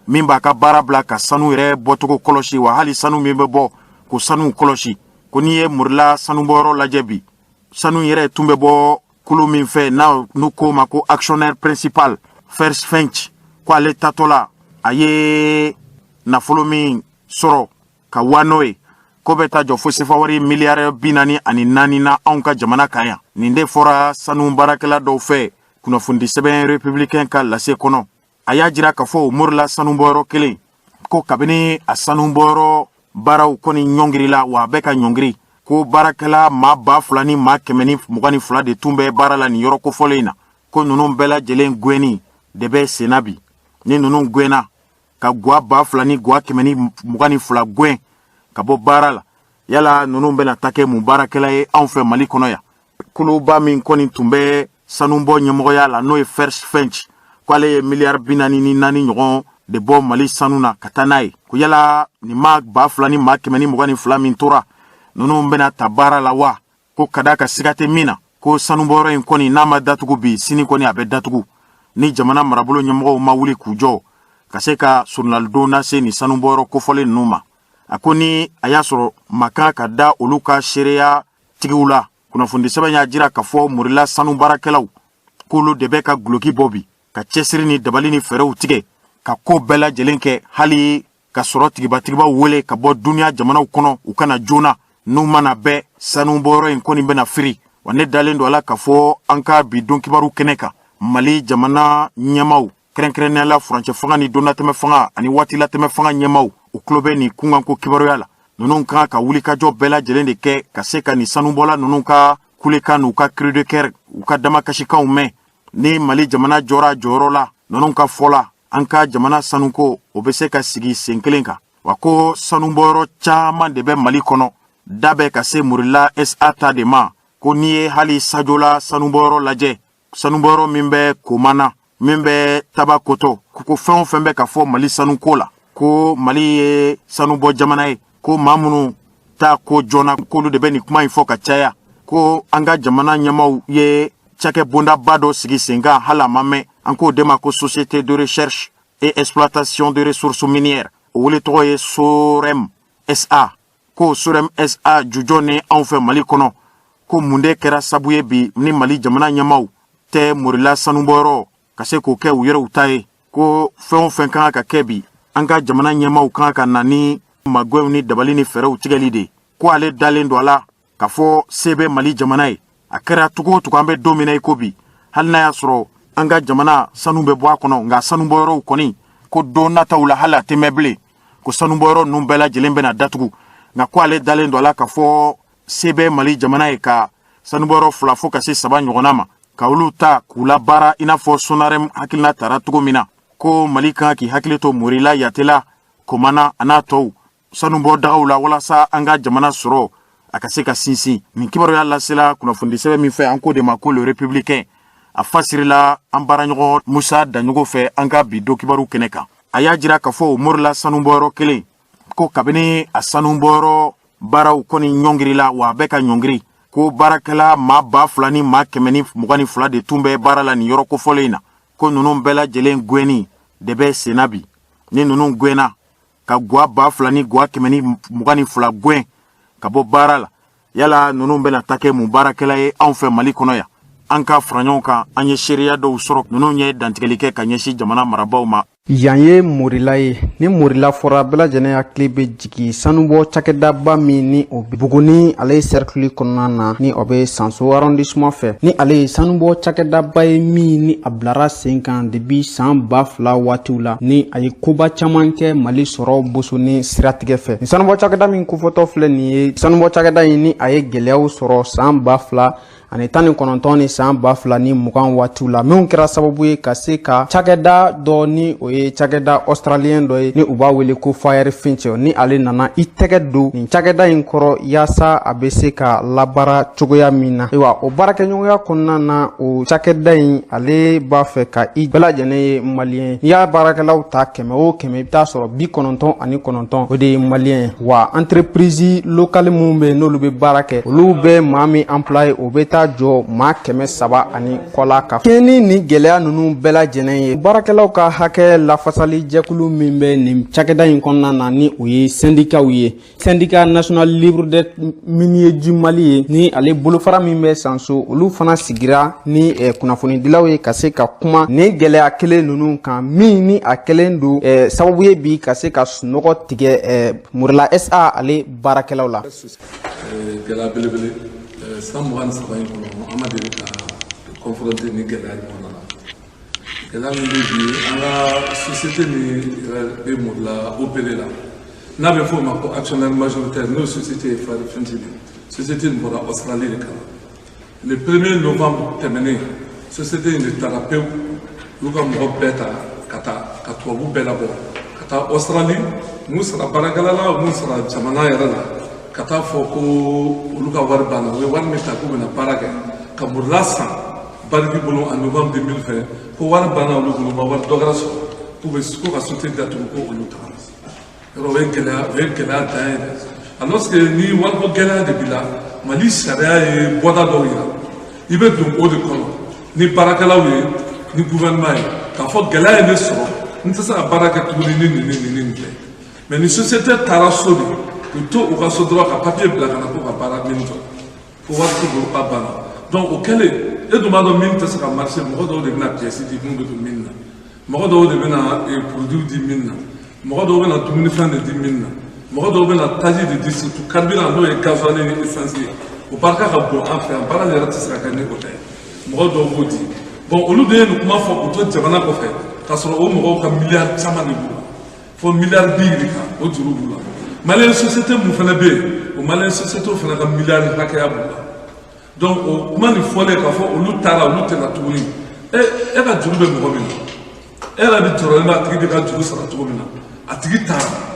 Speaker 1: min b'a ka baara bila ka sanu yɛrɛ bɔcogo kɔlɔsi, wa hali sanu min bɛ bɔ, ko sanu kɔlɔsi. Ko n'i ye Morila sanubɔyɔrɔ lajɛ bi, sanu yɛrɛ tun bɛ bɔ kulu min fɛ n'a n'u k'o ma ko actionnaire principal First Finch, ko ale tatɔ la, a ye nafolo min sɔrɔ ka wa n'o ye, ko bɛ taa jɔ fo sefa wari miliyari 44 na anw ka jamana kan yan. Nin de fɔra sanu baarakɛla dɔw fɛ kunnafonidi sɛbɛn Républicain ka lase kɔnɔ. A y'a jira k'a fɔ o Morila sanubɔyɔrɔ kelen, ko kabini a sanubɔyɔrɔ baaraw kɔni ɲɔngirila, wa a bɛ ka ɲɔngiri, ko baarakɛla maa 2122 de tun bɛ baara la nin yɔrɔ kofɔlen in na, ko ninnu bɛɛ lajɛlen gɛnni de bɛ senna bi. Ni ninnu gɛnna ka gwa 2122 gɛn ka bɔ baara la, yala ninnu bɛna ta kɛ mun baarakɛla ye anw fɛ Mali kɔnɔ yan? Koloba min kɔni tun bɛ sanubɔ ɲɛmɔgɔya la, n'o ye First Finch, ko ale ye miliyari 44 ɲɔgɔn de bɔ Mali sanu na ka taa n'a ye, ko yala nin maa 2122 min tora, ninnu bɛna ta baara la wa? Ko ka da ka siga tɛ min na, ko sanubɔyɔrɔ in kɔni, n'a ma datugu bi, sini kɔni a bɛ datugu, ni jamana marabolo ɲɛmɔgɔw ma wuli k'u jɔ ka se ka surunalidon lase nin sanubɔyɔrɔ kofɔlen ninnu ma. A ko ni a y'a sɔrɔ makan ka da olu ka seereya tigiw la, kunnafoni sɛbɛn y'a jira k'a fɔ Morila sanu baarakɛlaw, k'olu de bɛ ka guloki bɔ bi, ka cɛsiri ni dabali ni fɛɛrɛw tigɛ, ka ko bɛɛ lajɛlen kɛ, hali ka sɔrɔ tigibatigibaw wele ka bɔ duniya jamanaw kɔnɔ u kana joona. N'u mana bɛɛ, sanubɔyɔrɔ in kɔni bɛna firi. Wa ne dalen don a la k'a fɔ an ka bi don kibaru kɛnɛ kan, Mali jamana ɲɛmaw, kɛrɛnkɛrɛnnenya la furancɛ fanga ni donnatɛmɛ fanga ani waatilatɛmɛ fanga ɲɛmaw, u tulo bɛ nin kunkanko kibaruya la. Ninnu kan ka wulikajɔ bɛɛ lajɛlen de kɛ ka se ka nin sanubɔla ninnu ka kulekan n'u ka cri de cœur, u ka damakasikanw mɛn. Ni Mali jamana jɔra jɔyɔrɔ la, ninnu ka fɔ la, an ka jamana sanuko, o bɛ se ka sigi sen kelen kan. Wa ko sanubɔyɔrɔ caman de bɛ Mali kɔnɔ, da bɛ ka se Morila SA ta de ma. Ko n'i ye hali Sajola sanubɔyɔrɔ lajɛ, sanubɔyɔrɔ min bɛ Komana, min bɛ Tabakoto, ko fɛn o fɛn bɛ ka fɔ Mali sanuko la, ko Mali ye sanubɔ jamana ye, ko maa minnu ta ko joona, k'olu de bɛ nin kuma in fɔ ka caya. Ko an ka jamana ɲɛmaw ye cakɛ bondaba dɔ sigi sen kan, hali a ma mɛn, an k'o de ma ko Société de recherche et exploitation de ressources minières, o wele tɔgɔ ye SOREM SA. Ko SOREM SA jujɔ ni anw fɛ Mali kɔnɔ, ko mun de kɛra sabu ye bi ni Mali jamana ɲɛmaw tɛ Morila sanubɔyɔrɔ ka se k'o kɛ u yɛrɛw ta ye? Ko fɛn o fɛn kan ka kɛ bi, an ka jamana ɲɛmaw kan ka na ni magwɛnw ni dabali ni fɛɛrɛw tigɛli de. Ko ale dalen don a la k'a fɔ se bɛ Mali jamana ye. A kɛra cogo o cogo, an bɛ don min na i ko bi, hali n'a y'a sɔrɔ an ka jamana sanu bɛ bɔ a kɔnɔ, nka sanubɔyɔrɔw kɔni, ko don nataw la, hali a tɛ mɛn bilen, ko sanubɔyɔrɔ ninnu bɛɛ lajɛlen bɛna datugu. Nka ko ale dalen don a la k'a fɔ se bɛ Mali jamana ye ka sanubɔyɔrɔ fila fo ka se saba ɲɔgɔnna ma, ka olu ta k'u labaara, i n'a fɔ Sonarɛm hakilina tara cogo min na. Ko Mali kan k'i hakili to Morila, Yatela, Komana a n'a tɔw sanubɔdagaw la, walasa an ka jamana sɔrɔ a ka se ka sinsin. Nin kibaruya lasela kunnafonidi sɛbɛn min fɛ, an k'o de ma ko Le Républicain. A fasirila an baaraɲɔgɔn Musa Daɲogo fɛ an ka bi don kibaru kɛnɛ kan. A y'a jira k'a fɔ o Morila sanubɔyɔrɔ kelen, ko kabini a sanubɔyɔrɔ baaraw kɔni ɲɔngirila, wa a bɛ ka ɲɔngiri, ko baarakɛla maa 2122 de tun bɛ baara la nin yɔrɔ kofɔlen in na, ko ninnu bɛɛ lajɛlen gɛnni de bɛ senna bi. Ni ninnu gɛnna ka gwa 2122 gɛn ka bɔ baara la. Yala ninnu bɛna ta kɛ mun baarakɛla ye anw fɛ Mali kɔnɔ yan? An ka fara ɲɔgɔn kan, an ye seereya dɔw sɔrɔ. Ninnu ye dantigɛli kɛ ka ɲɛsin jamana marabaaw ma.
Speaker 9: Yan ye Morila ye. Ni Morila fɔra, bɛɛ lajɛlen hakili bɛ jigin sanubɔ cakɛdaba min ni o Buguni ale ye cercle kɔnɔna na, ni o bɛ Sanso arrondissement fɛ, ni ale ye sanubɔ cakɛdaba ye min ni a bilara sen kan depuis san 2000 waatiw la, ni a ye koba caman kɛ Mali sɔrɔ bosoni siratigɛ fɛ. Ni sanubɔ cakɛda min kofɔtɔ filɛ nin ye, sanubɔ cakɛda in ni a ye gɛlɛyaw sɔrɔ san 2019 ni san 2020 waatiw la, minnu kɛra sababu ye ka se ka cakɛda dɔ, ni o ye cakɛda australien dɔ ye, ni u b'a wele ko Fire Finch, ni ale nana i tɛgɛ don nin cakɛda in kɔrɔ yaasa a bɛ se ka labaara cogoya min na. Ayiwa, o baarakɛɲɔgɔnya kɔnɔna na, o cakɛda in ale b'a fɛ ka i bɛɛ lajɛlen ye malien. N'i y'a baarakɛlaw ta 100 o 100, i bɛ taa sɔrɔ 99, o de ye malien ye. Wa entreprise locale minnu bɛ yen, n'olu bɛ baara kɛ, olu bɛ maa min employé, o bɛ taa jɔ maa 300 ani kɔ la. Ka kɛɲɛ ni nin gɛlɛya ninnu bɛɛ lajɛlen ye, baarakɛlaw ka hakɛ lafasali jɛkulu min bɛ nin cakɛda in kɔnɔna na, ni o ye syndicatw ye, Syndicat national libre des miniers du Mali ye, ni ale bolofara min bɛ Sanso, olu fana sigira ni kunnafonidilaw ye ka se ka kuma nin gɛlɛya kelen ninnu kan, min ni a kɛlen don sababu ye bi ka se ka sunɔgɔ tigɛ Morila SA ale baarakɛlaw la.
Speaker 10: Gɛlɛya belebele, san 23 in kɔnɔ, an ma deli ka confronter ni gɛlɛya ɲɔgɔn na. Gɛlɛya min bɛ bi, an ka société min yɛrɛ bɛ Morila opéré la, n'a bɛ f'o ma ko actionnaire majoritaire, n'o société ye Fire Finch de ye, société in bɔra Australie de ka na. Le 1er novembre tɛmɛnen, société in de taara pewu, u y'u ka mɔgɔ bɛɛ ta ka taa ka tubabu bɛɛ labɔ ka taa Australie, m'u sara baarakɛla la, m'u sara jamana yɛrɛ la, ka taa fɔ ko olu ka wari banna. U ye wari min ta k'u bɛna baara kɛ ka Morila san Barrick bolo en novembre 2020, ko wari banna olu bolo, u ma wari dɔ wɛrɛ sɔrɔ, k'u bɛ ko ka société datugu, ko olu tagara yɔrɔ. O ye gɛlɛya, o ye gɛlɛya dan ye dɛ. Alors que ni wariko gɛlɛya de b'i la, Mali sariya ye bɔda dɔw yira, i bɛ don o de kɔnɔ ni baarakɛlaw ye, ni gouvernement ye, k'a fɔ gɛlɛya ye ne sɔrɔ, n tɛ se ka baara kɛ tuguni ni nin ni nin ni nin tɛ. Mais ni société taara so de, u to u ka so dɔrɔn ka papier bila ka na ko ka baara min jɔ, ko wari t'u bolo, k'a banna. Donc o kɛlen, e dun b'a dɔn min tɛ se ka marcher, mɔgɔ dɔw de bɛna pièce di mun bɛ don min na, mɔgɔ dɔw de bɛna produit di min na, mɔgɔ dɔw bɛna dumunifɛn de di min na, mɔgɔ dɔw bɛna taji de di, surtout carburant, n'o ye gasoil ni essence ye, o barika ka bon an fɛ yan, baara yɛrɛ tɛ se ka kɛ ni o tɛ. Mɔgɔ dɔw b'o di. Bon, olu de ye nin kuma fɔ k'u to jamana kɔfɛ, k'a sɔrɔ o mɔgɔw ka miliyari caman de b'u la, fo miliyari bi yirika, o juru b'u la. Malien société mun fana bɛ yen, o malien société fana ka miliyari hakɛya b'u la. Donc o kuma nin fɔlen k'a fɔ olu taara, olu tɛ na tuguni, e ka juru bɛ mɔgɔ min na, e yɛrɛ bɛ jɔrɔlen bɛ a tigi bɛ ka juru sara cogo min na. A tigi taara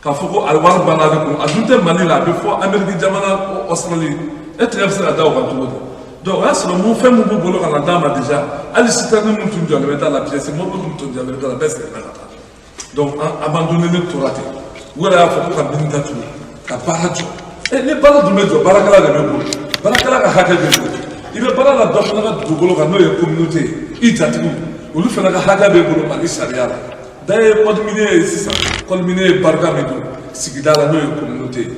Speaker 10: k'a fɔ ko a wari banna ale kun, a dun tɛ Mali la, a bɛ fɔ Amérique jamana, Australie, e tɛgɛ bɛ se ka da o kan cogo di? Donc o y'a sɔrɔ mun fɛn mun b'u bolo ka na d'a ma déjà, hali citerne mun tun jɔlen bɛ da la, pièce mobili mun tun jɔlen bɛ da la, bɛɛ seginna ka taa. Donc an abandonné tora ten. U yɛrɛ y'a fɔ ko ka mine datugu, ka baara jɔ. Ɛ, ni baara dun bɛ jɔ, baarakɛla de bɛ bolo, baarakɛla ka hakɛ bɛ bolo. I bɛ baara la, dɔ fana ka dugukolo kan, n'o ye communauté ye, i jatigiw, olu fana ka hakɛ bɛ bolo Mali sariya la. Da ye code minier ye sisan, code minier ye barika min don sigida la, n'o ye communauté ye.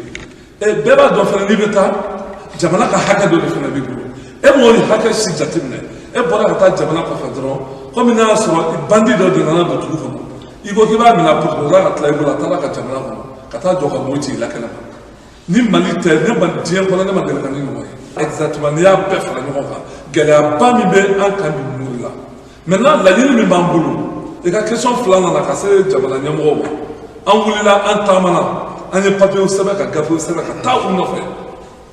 Speaker 10: Ɛ, bɛɛ b'a dɔn fana, n'i bɛ taa, jamana ka hakɛ dɔ de fana b'i bolo. E m'o ni hakɛ si jateminɛ, e bɔra ka taa jamana kɔfɛ dɔrɔn, komi n'a y'a sɔrɔ bandit dɔ de nana don dugu kɔnɔ, i ko k'i b'a minɛ procureur ka tila i bolo, a taara ka jamana kɔnɔ ka taa jɔ ka mɔgɔ ci i la kɛnɛ ma. Ni Mali tɛ, ne ma diɲɛ kɔnɔ, ne ma deli ka ni ɲɔgɔn ye. Exactement, n'i y'a bɛɛ fara ɲɔgɔn kan, gɛlɛyaba min bɛ an kan bi Mori la. Maintenant, laɲini min b'an bolo, i ka question filanan na, ka se jamana ɲɛmɔgɔw ma, an wulila, an taamana, an ye papiyew sɛbɛn, ka gafew sɛbɛn, ka taa u nɔfɛ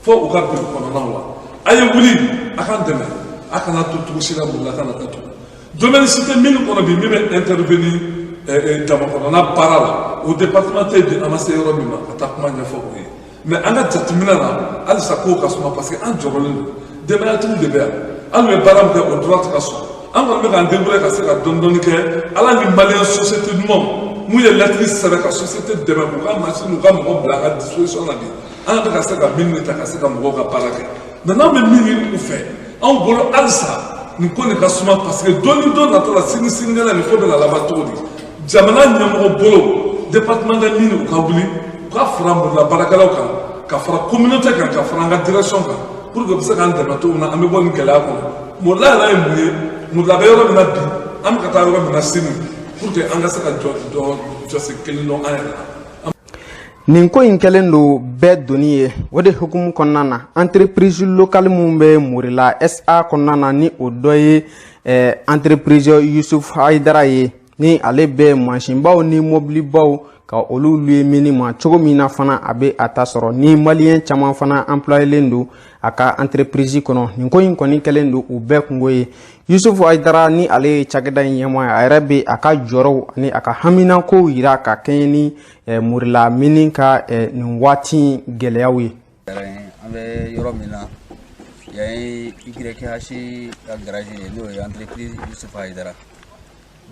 Speaker 10: fo u ka bureau kɔnɔnaw la. A ye wuli a k'an dɛmɛ, a kana to cogo si la Mori la kana datugu. Domaine si tɛ min kɔnɔ bi min bɛ intervenir dama kɔnɔna baara la, o département tɛ bi an ma se yɔrɔ min ma ka taa kuma ɲɛfɔ o ye. Mais an ka jateminɛ na, halisa kow ka suma, parce que an jɔrɔlen don, denbayatigiw de bɛ yan, hali bɛ baara min kɛ, o droit tɛ ka sɔrɔ. An kɔni bɛ k'an débrouiller ka se ka dɔɔni dɔɔni kɛ. Ala ni malien société ɲumanw mun ye lettre sɛbɛn ka société dɛmɛ k'u ka machine, u ka mɔgɔ bila an ka disposition na bi, an bɛ ka se ka min ta ka se ka mɔgɔw ka baara kɛ. Mais n'an bɛ min ɲini u fɛ, anw bolo halisa nin ko nin ka suma, parce que don ni don natɔ la, sini sinikɛnɛ, nin ko bɛna laban cogo di? Jamana ɲɛmɔgɔ bolo, département des mines, u ka wuli u ka fara Morila baarakɛlaw kan. Ka fara communauté kan, ka fara an ka direction kan, pour que u bɛ se k'an dɛmɛ cogo min na, an bɛ bɔ nin gɛlɛya kɔnɔ. Morila yɛrɛ ye mun ye? Morila bɛ yɔrɔ min na bi, an bɛ ka taa yɔrɔ min na sini, pour que an ka se ka jɔ jɔ jɔsen kelen dɔn an yɛrɛ la.
Speaker 9: Nin ko in kɛlen don bɛɛ doni ye. O de hukumu kɔnɔna na, entreprise locale min bɛ Morila SA kɔnɔna na, ni o dɔ ye entreprise Yusuf Hayidara ye, ni ale bɛ mansinbaw ni mobilibaw ka olu louer mini ma cogo min na fana, a bɛ a ta sɔrɔ ni maliyɛn caman fana employélen don a ka entreprise kɔnɔ. Nin ko in kɔni kɛlen don u bɛɛ kungo ye. Yusuf Hayidara, ni ale ye cakɛda in ɲɛmaa ye, a yɛrɛ bɛ a ka jɔyɔrɔw ani a ka haminakow yira ka kɛɲɛ ni Morila mini ka nin waati gɛlɛyaw ye.
Speaker 11: An bɛ yɔrɔ min na yan ye YH ka garage ye, n'o ye entreprise Yusuf Hayidara.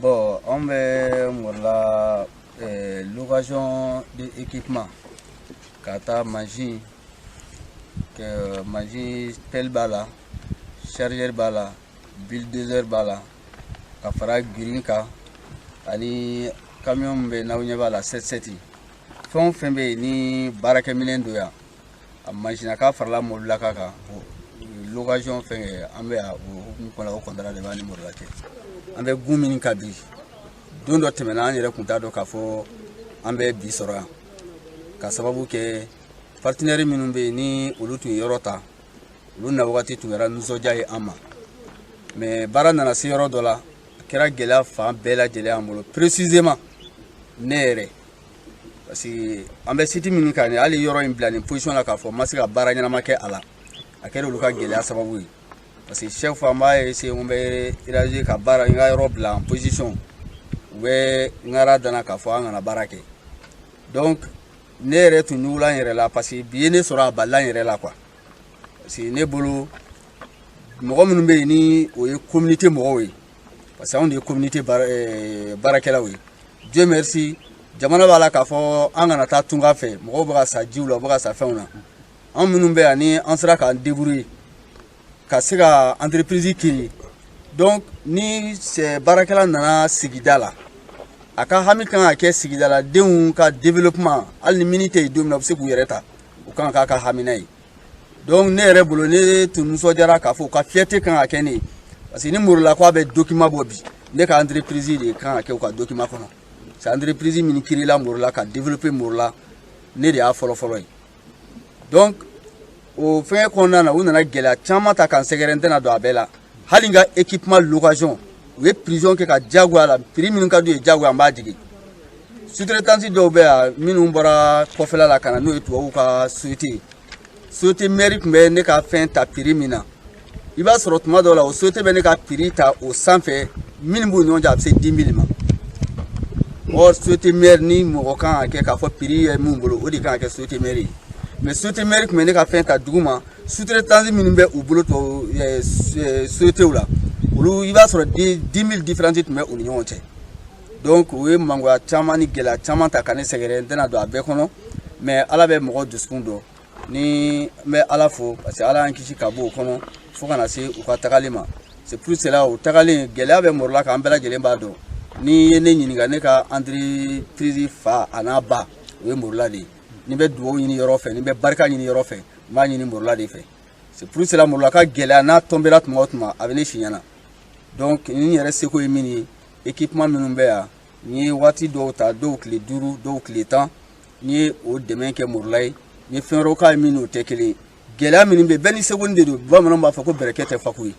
Speaker 11: Bon, anw bɛ Morila location de équipement, ka taa mansin kɛ, mansin pelle b'a la, chargeur b'a la, bulldozer b'a la, ka fara grue kan, ani camion min bɛ yen n'aw ɲɛ b'a la, 7-7. Fɛn o fɛn bɛ yen ni baarakɛminɛn don yan, a mansin k'a farala mobilaka kan, location fɛn kɛ, an bɛ yan o hukumu kɔnɔ. O contrat de b'an ni Morila cɛ. An bɛ gun min kan bi, don dɔ tɛmɛna, an yɛrɛ tun t'a dɔn k'a fɔ an bɛ bi sɔrɔ yan, ka sababu kɛ partenaire minnu bɛ yen ni olu tun ye yɔrɔ ta, olu na wagati tun kɛra nisɔndiya ye an ma. Mais baara nana se yɔrɔ dɔ la, a kɛra gɛlɛya fan bɛɛ lajɛlen y'an bolo, précisément ne yɛrɛ, parce que an bɛ site min kan nin, hali yɔrɔ in bila nin position la k'a fɔ n ma se ka baara ɲɛnama kɛ a la, a kɛra olu ka gɛlɛya sababu ye, parce que chaque fois n b'a essayer, n bɛ réagir ka baara, n ka yɔrɔ bila en position, u bɛ n ka dana k'a fɔ an kana baara kɛ. Donc ne yɛrɛ tun ɲugula n yɛrɛ la, parce que bi ye ne sɔrɔ a balila n yɛrɛ la quoi, parce que ne bolo mɔgɔ minnu bɛ yen ni o ye communauté mɔgɔw ye, parce que anw de ye communauté baarakɛlaw ye. Dieu merci, jamana b'a la k'a fɔ an kana taa tunga fɛ, mɔgɔw bɛ ka sa jiw la, u bɛ ka sa fɛnw na. An minnu bɛ yan ni an sera k'an débrouiller ka se ka entreprise créer, donc ni baarakɛla nana sigida la, a ka hami kan ka kɛ sigidaladenw ka développement. Hali ni mini tɛ yen don min na, u bɛ se k'u yɛrɛ ta, o kan ka k'a ka hamina ye. Donc ne yɛrɛ bolo, ne tun nisɔndiyara k'a fɔ u ka fierté kan ka kɛ ne ye, parce que ni Morila ko a bɛ document bɔ bi, ne ka entreprise de kan ka kɛ u ka document kɔnɔ. C'est entreprise min créé la Morila ka développer Morila, ne de y'a fɔlɔ fɔlɔ ye. Donc o fɛngɛ kɔnɔna na, u nana gɛlɛya caman ta k'an sɛgɛrɛ, n tɛna don a bɛɛ la. Hali n ka équipement location, u ye pression kɛ ka diyagoya la, prix minnu ka d'u ye, diyagoya an b'a jigin. Sous-traitance dɔw bɛ yan minnu bɔra kɔfɛla la ka na, n'o ye tubabuw ka société ye. Société mère tun bɛ ne ka fɛn ta prix min na, i b'a sɔrɔ tuma dɔw la, o société bɛ ne ka prix ta o sanfɛ. Minnu b'u ni ɲɔgɔn cɛ, a bɛ se 10 000 ma. Or société mère, ni mɔgɔ kan ka kɛ k'a fɔ prix ye mun bolo, o de kan ka kɛ société mère ye. Mais société mère tun bɛ ne ka fɛn ta dugu ma. Sous-traitance minnu bɛ u bolo tubabu société la, olu i b'a sɔrɔ 10 000 différence tun bɛ u ni ɲɔgɔn cɛ. Donc u ye mangoya caman ni gɛlɛya caman ta ka ne sɛgɛrɛ, n tɛna don a bɛɛ kɔnɔ. Mais Ala bɛ mɔgɔ dusukun dɔn, ni n bɛ Ala fo, parce que Ala y'an kisi ka bɔ o kɔnɔ fo kana se u ka tagali ma. C'est pour cela, o tagalen, gɛlɛya bɛ Morila kan, an bɛɛ lajɛlen b'a dɔn. N'i ye ne ɲininka, ne ka entreprise fa a n'a ba, o ye Morila de ye. Ni bɛ dugawu ɲini yɔrɔ fɛ, ni bɛ barika ɲini yɔrɔ fɛ, n b'a ɲini Morila de fɛ. C'est pour cela, Morila ka gɛlɛya n'a tɔnbela tuma o tuma, a bɛ ne si ɲɛna. Donc ni n yɛrɛ seko ye min ye, équipement minnu bɛ yan, n ye waati dɔw ta, dɔw tile 5, dɔw tile 10, n ye o dɛmɛ kɛ Morila ye. N ye fɛn wɛrɛw k'a ye min n'o tɛ kelen ye. Gɛlɛya minnu bɛ yen, bɛɛ ni seko de don. Bamananw b'a fɔ ko bɛrɛkɛ tɛ fako ye.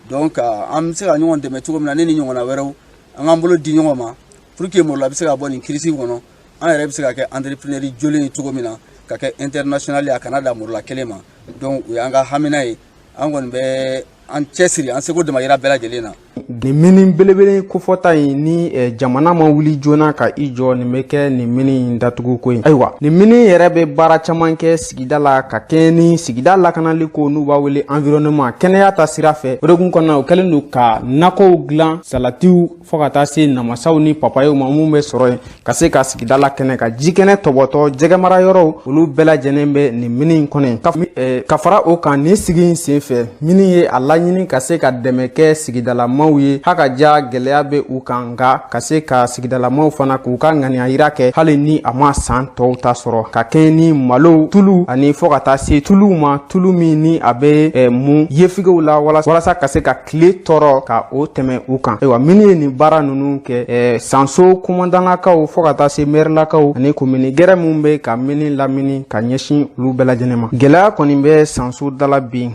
Speaker 11: Donc an bɛ se ka ɲɔgɔn dɛmɛ cogo min na, ne ni ɲɔgɔnna wɛrɛw, an k'an bolo di ɲɔgɔn ma pour que Morila bɛ se ka bɔ nin crise kɔnɔ, an yɛrɛ bɛ se ka kɛ entrepreneur jolen ye cogo min na, ka kɛ international ye, a kana dan Morila kelen ma. Donc o y'an ka hamina ye. An kɔni bɛ an cɛsiri, an seko damayira bɛɛ lajɛlen na.
Speaker 9: Nin mini belebele kofɔta in, ni jamana ma wuli joona ka i jɔ, nin bɛ kɛ nin mini in datuguko ye. Ayiwa, nin mini yɛrɛ bɛ baara caman kɛ sigida la, ka kɛɲɛ ni sigida lakanali ko n'u b'a wele environnement, kɛnɛya ta sira fɛ. O de kun kɔnɔna, o kɛlen don ka nakɔw dilan, salatiw, fo ka taa se namasaw ni papayew ma, mun bɛ sɔrɔ yen ka se ka sigida la kɛnɛ, ka ji kɛnɛ tɔbɔtɔ, jɛgɛmara yɔrɔw, olu bɛɛ lajɛlen bɛ nin mini in kɔnɔ. Ka fara o kan, nin sigi in sen fɛ, mini ye a laɲini ka se ka dɛmɛ kɛ sigidalamaw ye. ye haka ja gɛlɛya bɛ u kan, nka ka se ka sigidalamaw fana k'u ka ŋaniya yira kɛ, hali ni a ma san tɔw ta sɔrɔ, ka kɛɲɛ ni malo, tulu ani fɔɔ ka taa se tuluw ma, tulu min ni a bɛ mun yefigew la, walasa ka se ka tile tɔɔrɔ ka o tɛmɛ u kan. Ayiwa, minnu ye nin baara ninnu kɛ, Sanso kumandanlakaw fɔɔ ka taa se mɛrilakaw ani komini gɛrɛ minnu bɛ ka mini lamini ka ɲɛsin olu bɛɛ lajɛlen ma, gɛlɛya kɔni bɛ Sanso dala bi.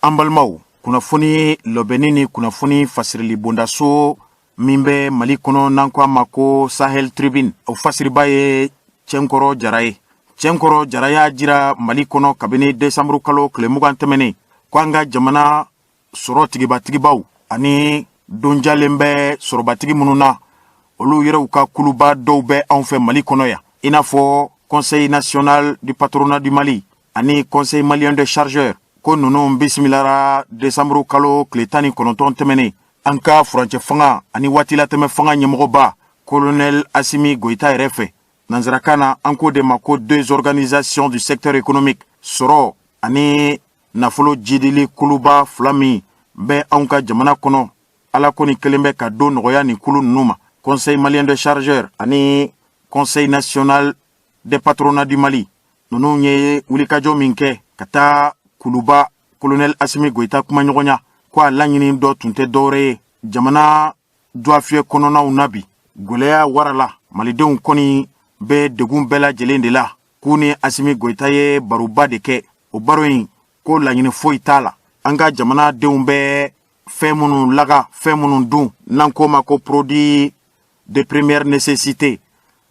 Speaker 1: An balimaw, kunnafoni lɔbɛnni ni kunnafoni fasirili bondaso min bɛ Mali kɔnɔ, n'an ko a ma ko Sahel Tribune, o fasiriba ye Cɛnkɔrɔ Jara ye. Cɛnkɔrɔ Jara y'a jira Mali kɔnɔ kabini desanburu kalo tile 20 tɛmɛnen ko an ka jamana sɔrɔ tigibatigibaw ani donjalen bɛ sɔrɔbatigi minnu na, olu yɛrɛw ka kuluba dɔw bɛ anw fɛ Mali kɔnɔ yan, i n'a fɔ Conseil national du patronat du Mali ani Conseil malien de chargeurs, ko ninnu bisimilara desanburu kalo tile 19 tɛmɛnen an ka furancɛ fanga ani waatilatɛmɛ fanga ɲɛmɔgɔba colonel Asimi Goyita yɛrɛ fɛ. Nansarakan na, an k'o de ma ko deux organisations du secteur économique, sɔrɔ ani nafolo jidili kuluba fila min bɛ anw ka jamana kɔnɔ. Ala ko ni kelen bɛ ka don nɔgɔya nin kulu ninnu ma, Conseil malien de chargeurs ani Conseil national des patronats du Mali. Ninnu ye wulikajɔ min kɛ ka taa kuluba colonel Asimi Goyita kumaɲɔgɔnya, ko a laɲini dɔ tun tɛ dɔwɛrɛ ye, jamana duwafiyɛ kɔnɔnaw na bi gwɛlɛya warala, malidenw kɔni bɛ degun bɛɛ lajɛlen de la. K'u ni Asimi Goyita ye baroba de kɛ. O baro in ko laɲini foyi t'a la, an ka jamanadenw bɛ fɛn minnu laga, fɛn minnu dun, n'an k'o ma ko produit de première nécessité,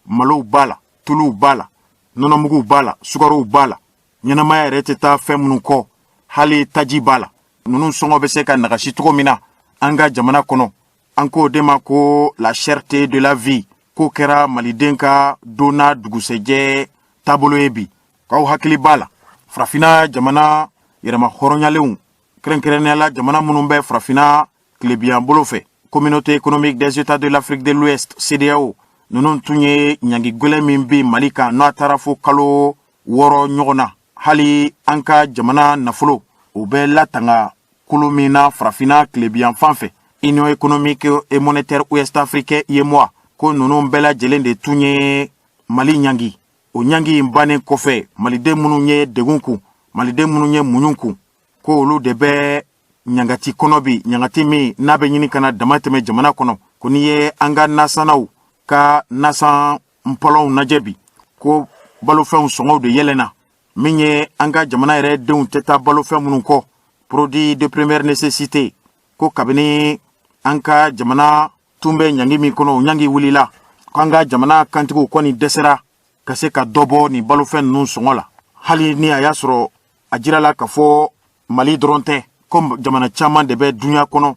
Speaker 1: malow b'a la, tuluw b'a la, nɔnɔmuguw b'a la, sukarow b'a la, ɲɛnamaya yɛrɛ tɛ taa fɛn minnu kɔ, hali taji b'a la, ninnu sɔngɔ bɛ se ka nagasi cogo min na an ka jamana kɔnɔ. An k'o de ma ko la cherté de la vie, k'o kɛra maliden ka don n'a dugusɛjɛ taabolo ye bi. K'aw hakili b'a la, Farafinna jamana yɛrɛma hɔrɔnyalenw, kɛrɛnkɛrɛnnenya la jamana minnu bɛ Farafinna tilebiyan bolo fɛ, Communauté économique des États de l'Afrique de l'Ouest, CEDEAO, ninnu tun ye ɲangi gwɛlɛn min bi Mali kan, n'a taara fo kalo 6 ɲɔgɔn na, hali an ka jamana nafolo o bɛ latanga kolo min na Farafinna tilebiyan fan fɛ, Union économique et monétaire ouest africain, UEMOA, ko ninnu bɛɛ lajɛlen de tun ye Mali ɲangi. O ɲangi in bannen kɔfɛ, maliden minnu ye degun kun, maliden minnu ye muɲu kun, ko olu de bɛ ɲangati kɔnɔ bi, ɲangati min n'a bɛ ɲini ka na dama tɛmɛ jamana kɔnɔ. Ko n'i ye an ka nasanaw ka nasan npɔlɔnw lajɛ bi, ko balofɛnw sɔngɔw de yɛlɛnna, min ye an ka jamana yɛrɛ denw tɛ taa balofɛn minnu kɔ, produit de première nécessité, ko kabini an ka jamana tun bɛ ɲangi min kɔnɔ, o ɲangi wulila, ko an ka jamana kantigiw kɔni dɛsɛra ka se ka dɔ bɔ nin balofɛn ninnu sɔngɔ la, hali ni a y'a sɔrɔ a jirala k'a fɔ Mali dɔrɔn tɛ, ko jamana caman de bɛ duɲa kɔnɔ,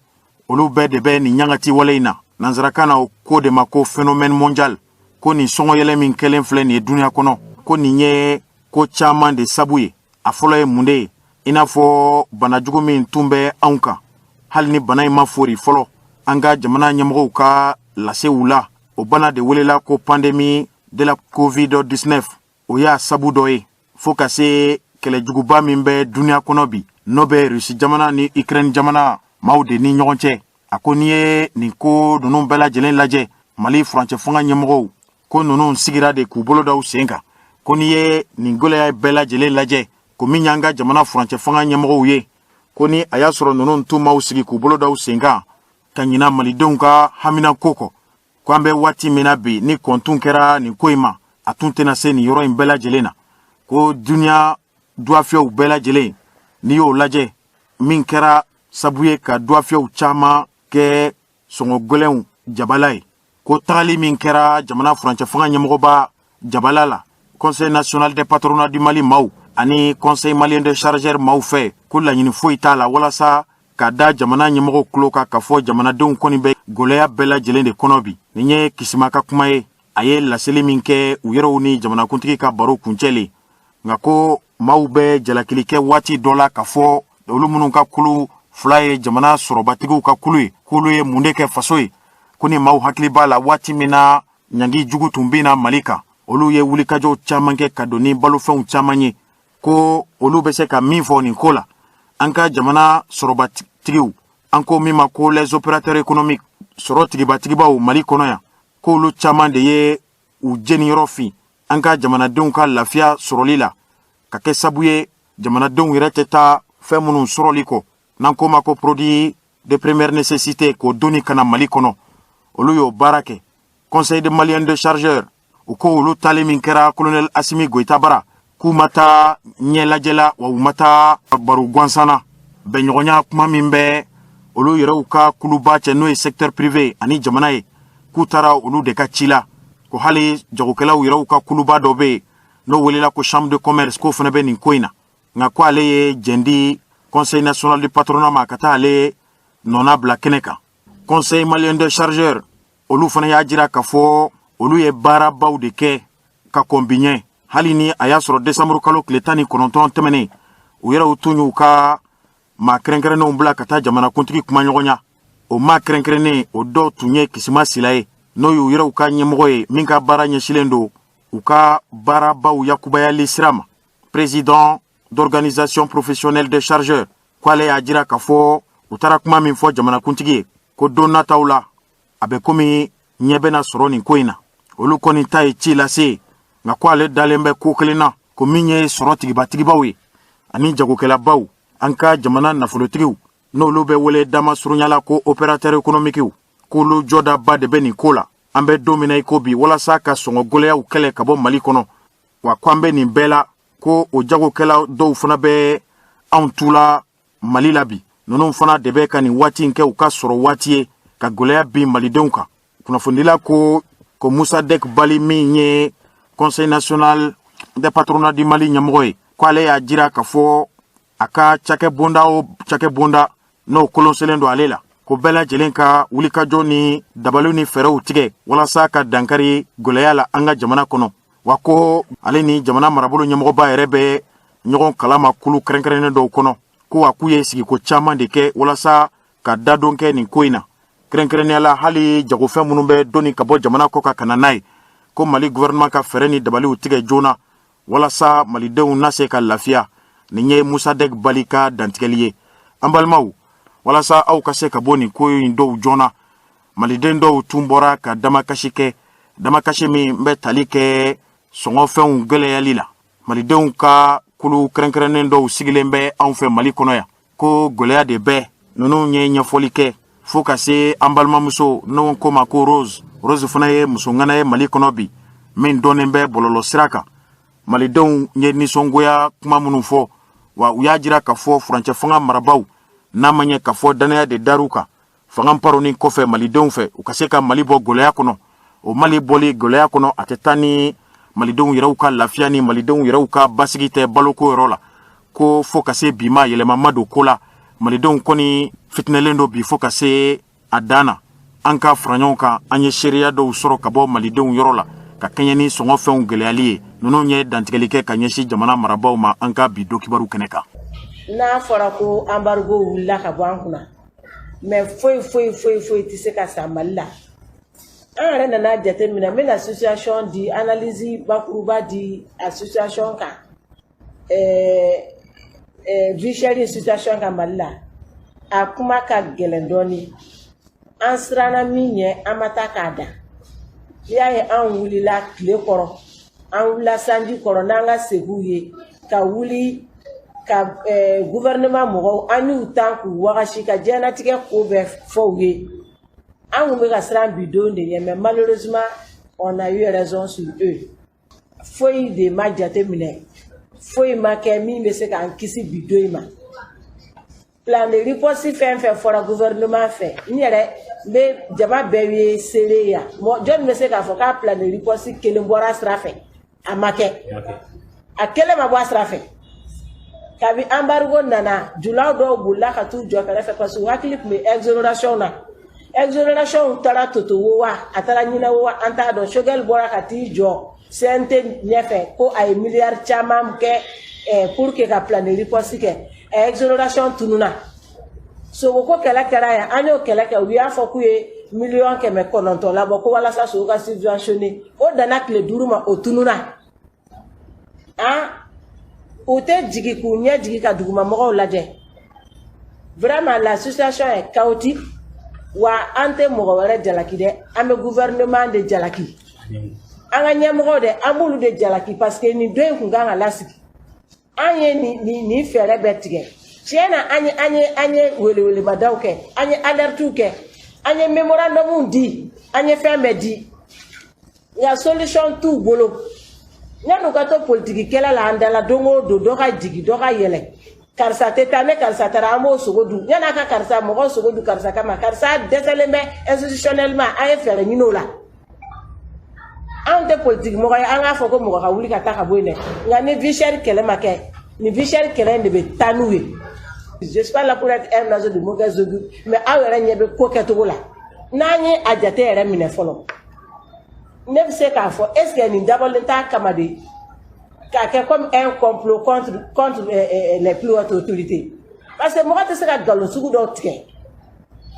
Speaker 1: olu bɛɛ de bɛ nin ɲangati wale in na. Nansarakan na, o ko de ma ko phénomène mondial, ko nin sɔngɔ yɛlɛ min kɛlen filɛ nin ye duɲa kɔnɔ, ko nin ye ko caman de sabu ye. A fɔlɔ ye mun de ye? I n'a fɔ banajugu min tun bɛ anw kan, hali ni bana in ma fori fɔlɔ an ka jamana ɲɛmɔgɔw ka lasew la, o bana de welela ko pandémie de la COVID-19, o y'a sabu dɔ ye, fɔɔ ka se kɛlɛjuguba min bɛ duniɲa kɔnɔ bi, n'o bɛ Rusi jamana ni Ukraine jamana maaw de ni ɲɔgɔn cɛ. A ko n'i ye nin ko ninnu bɛɛ lajɛlen lajɛ, Mali furancɛ fanga ɲɛmɔgɔw ko ninnu sigira de k'u bolo da u sen kan. Ko n'i ye nin gwɛlɛya bɛɛ lajɛlen lajɛ, ko min y'an ka jamana furancɛ fanga ɲɛmɔgɔw ye, ko ni a y'a sɔrɔ ninnu tun m'aw sigi k'u bolo da u sen kan ka ɲina malidenw ka haminako kɔ, ko an bɛ waati min na bi, ni kɔntun kɛra nin ko in ma, a tun tɛna se nin yɔrɔ in bɛɛ lajɛlen na. Ko duniɲa duwafiyɛw bɛɛ lajɛlen, n'i y'o lajɛ, min kɛra sabu ye ka duwafiyɛw caman kɛ sɔngɔ gwɛlɛnw jabala ye, ko tagali min kɛra jamana furancɛ fanga ɲɛmɔgɔba jabala la, Conseil national des patronats du Mali maaw ani Conseil malien de chargeurs maaw fɛ, ko laɲini foyi t'a la walasa ka da jamana ɲɛmɔgɔw tulo kan k'a fɔ jamanadenw kɔni bɛ gwɛlɛya bɛɛ lajɛlen de kɔnɔ bi. Nin ye Kisima ka kuma ye, a ye laseli min kɛ u yɛrɛw ni jamanakuntigi ka baro kuncɛlen. Nka ko maaw bɛ jalakili kɛ waati dɔ la k'a fɔ olu minnu ka kulu fila ye jamana sɔrɔbatigiw ka kulu ye, k'olu ye mun de kɛ faso ye? Ko ni maaw hakili b'a la, waati min na ɲangi jugu tun bɛ na Mali kan, olu ye wulikajɔw caman kɛ ka don ni balofɛnw caman ye. Ko olu bɛ se ka min fɔ nin ko la, an ka jamana sɔrɔbatigiw An ko min ma ko les opérateurs économiques, sɔrɔ tigibatigibaw Mali kɔnɔ yan, k'olu caman de ye u jeniyɔrɔ fin an ka jamanadenw ka lafiya sɔrɔli la, ka kɛ sabu ye jamanadenw yɛrɛ tɛ taa fɛn minnu sɔrɔli kɔ, n'an ko ma ko produit de première nécessité, k'o doni ka na Mali kɔnɔ, olu y'o baara kɛ. Conseil de malien de chargeur, u ko olu taali min kɛra colonel Asimi Goyita bara, k'u ma taa ɲɛ lajɛ la, wa u ma taa baro gansan na. Bɛnɲɔgɔnya kuma min bɛ olu yɛrɛw ka kuluba cɛ, n'o ye secteur privé ani jamana ye, k'u taara olu de ka ci la. Ko hali jagokɛlaw yɛrɛw ka kuluba dɔ bɛ yen, n'o welela ko chambre de commerce, k'o fana bɛ nin ko in na. Nka ko ale ye jɛn di Conseil national du patronat ma ka taa ale nɔna bila kɛnɛ kan. Conseil malien de chargeur, olu fana y'a jira k'a fɔ olu ye baarabaw de kɛ ka kɔn bi ɲɛ, hali ni a y'a sɔrɔ desanburu kalo tile 19 tɛmɛnen, u yɛrɛw tun y'u ka maa kɛrɛnkɛrɛnnenw bila ka taa jamanakuntigi kumaɲɔgɔnya. O maa kɛrɛnkɛrɛnnen o dɔw tun ye Kisima Sila ye, n'o y'u yɛrɛw ka ɲɛmɔgɔ ye min ka baara ɲɛsilen don u ka baarabaw yakubayali sira ma, président d'organisation professionnelle des chargeurs. Ko ale y'a jira k'a fɔ u taara kuma min fɔ jamanakuntigi ye, ko don nataw la a bɛ komi ɲɛ bɛna sɔrɔ nin ko in na. Olu kɔni ta ye ci lase, nka ko ale dalen bɛ ko kelen na, ko min ye sɔrɔ tigibatigibaw ye ani jagokɛlabaw, an ka jamana nafolotigiw, n'olu bɛ wele dama surunya la ko opérateur économique, k'olu jɔdaba de bɛ nin ko la an bɛ don min na i ko bi, walasa ka sɔngɔ gɛlɛyaw kɛlɛ ka bɔ Mali kɔnɔ. Wa ko an bɛ nin bɛɛ la, ko o jagokɛla dɔw fana bɛ anw tula Mali la bi, ninnu fana de bɛ ka nin waati in kɛ u ka sɔrɔ waati ye ka gɛlɛya bin malidenw kan. Kunnafonidila ko Musa Dek Bali, min ye Conseil national des patronats du Mali ɲɛmɔgɔ ye, ko ale y'a jira k'a fɔ a ka cakɛ bonda o cakɛ bonda n'o kolonselen don ale la, ko bɛɛ lajɛlen ka wulikajɔ ni dabaliw ni fɛɛrɛw tigɛ walasa ka dankari gɛlɛya la an ka jamana kɔnɔ. Wa ko ale ni jamana marabolo ɲɛmɔgɔba yɛrɛ bɛ ɲɔgɔn kalama kulu kɛrɛnkɛrɛnnen dɔw kɔnɔ, ko wa k'u ye sigiko caman de kɛ walasa ka dadon kɛ nin ko in na, kɛrɛnkɛrɛnnenya la hali jagofɛn minnu bɛ doni ka bɔ jamana kɔ kan ka na n'a ye, ko Mali gouvernement ka fɛɛrɛ ni dabaliw tigɛ joona walasa malidenw na se ka lafiya. Nin ye Musa Dek Bali ka dantigɛli ye. An balimaw, walasa aw ka se ka bɔ nin ko in dɔw joona, maliden dɔw tun bɔra ka damakasi kɛ, damakasi min bɛ tali kɛ sɔngɔfɛnw gɛlɛyali la. Malidenw ka kulu kɛrɛnkɛrɛnnen dɔw sigilen bɛ anw fɛ Mali kɔnɔ yan, ko gɛlɛya de bɛ ninnu ye ɲɛfɔli kɛ, fo ka se an balimamuso n'o ko ma ko Rose. Rose fana ye muso ŋana ye Mali kɔnɔ bi min dɔnnen bɛ bɔlɔlɔ sira kan. Malidenw ye nisɔngoya kuma minnu fɔ, wa u y'a jira k'a fɔ furancɛ fanga marabaw n'a ma ɲɛ k'a fɔ dannaya de dar'u kan fanga paroni kɔfɛ malidenw fɛ, u ka se ka Mali bɔ gɛlɛya kɔnɔ. O Mali bɔli gɛlɛya kɔnɔ, a tɛ taa ni malidenw yɛrɛw ka lafiya ni malidenw yɛrɛw ka basigi tɛ baloko yɔrɔ la. Ko fo ka se bi ma, yɛlɛma ma don ko la. Malidenw kɔni fitinɛlen don bi fo ka se a dan na. An ka fara ɲɔgɔn kan, an ye seereya dɔw sɔrɔ ka bɔ malidenw yɔrɔ la ka kɛɲɛ ni sɔngɔfɛnw gɛlɛyali ye. Ninnu ye dantigɛli kɛ ka ɲɛsin jamana marabaaw ma an ka bi donkibaru kɛnɛ kan.
Speaker 12: N'a fɔra ko embargo wulila ka bɔ an kunna, mais foyi foyi foyi foyi tɛ se ka san Mali la. An yɛrɛ nana jate minɛ, n bɛna situation di, analyse bakuruba di a situation kan, vie chère situation kan Mali la. A kuma ka gɛlɛn dɔɔni. An siranna min ɲɛ, an ma taa k'a da. N'i y'a ye an wulila tile kɔrɔ, an wulila sanji kɔrɔ n'an ka segiw ye, ka wuli ka gouvernement mɔgɔw, an y'u tan k'u wagasi ka diɲɛnatigɛ ko bɛɛ fɔ u ye. An kun bɛ ka siran bi don de ɲɛ, mais malheureusement on a eu raison sur eux. Foyi de ma jate minɛ, foyi ma kɛ min bɛ se k'an kisi bi don in ma. Plan de riposte fɛn fɛn fɔra gouvernement fɛ, n yɛrɛ n bɛ jama bɛɛ ye seere yan. Mɔgɔ jɔnni bɛ se k'a fɔ k'a plan de riposte kelen bɔra a sira fɛ? A ma kɛ, a kelen ma bɔ a sira fɛ. Kabi embargo nana, julaw dɔw bolila ka t'u jɔ kɛrɛfɛ parce que u hakili tun bɛ exonération na. Exonération taara toto wo wa, a taara ɲinɛ wo wa, an t'a dɔn. Choguel bɔra ka t'i jɔ CNT ɲɛfɛ ko a ye miliyari caman kɛ pour que ka plan de riposte kɛ. Exonération tununa. Sogoko kɛlɛ kɛra yan, an y'o kɛlɛ kɛ. U y'a fɔ k'u ye 900 000 000 labɔ ko walasa sogo ka subventionné. O danna tile 5 ma, o tununa. An u tɛ jigin k'u ɲɛ jigin ka dugumamɔgɔw lajɛ. Vraiment, la situation est chaotique. Wa an tɛ mɔgɔ wɛrɛ jalaki dɛ, an bɛ gouvernement de jalaki, an ka ɲɛmɔgɔw dɛ, an b'olu de jalaki, parce que nin don in kun kan ka lasigi. An ye nin fɛɛrɛ bɛɛ tigɛ. Tiɲɛ na, an ye welewelemadaw kɛ, an ye alertew kɛ, an ye mémorandum di, an ye fɛn bɛɛ di, nka solution t'u bolo. Yan'u ka to politiki kɛlɛ la an da la, don o don dɔ ka jigin, dɔ ka yɛlɛ, karisa tɛ taa, ne karisa taara, an b'o sogo dun. Yan'a ka karisa mɔgɔ sogo dun karisa kama, karisa dɛsɛlen bɛ institutionnellement, an ye fɛɛrɛ ɲini o la. Anw tɛ politiki mɔgɔ ye, an k'a fɔ ko mɔgɔ ka wuli ka taa ka bɔ yen dɛ, nka ni vie chère kɛlɛ ma kɛ, nin vie chère kɛlɛ in de bɛ taa n'u ye. Je suis pas là pour être un oiseau de mauvaise augure, mais aw yɛrɛ ɲɛ bɛ ko kɛcogo la. N'an ye a jate yɛrɛ minɛ fɔlɔ, ne bɛ se k'a fɔ, est ce que nin dabɔlen t'a kama de k'a kɛ comme un complot contre les plus hautes autorités? Parce que mɔgɔ tɛ se ka nkalon sugu dɔw tigɛ.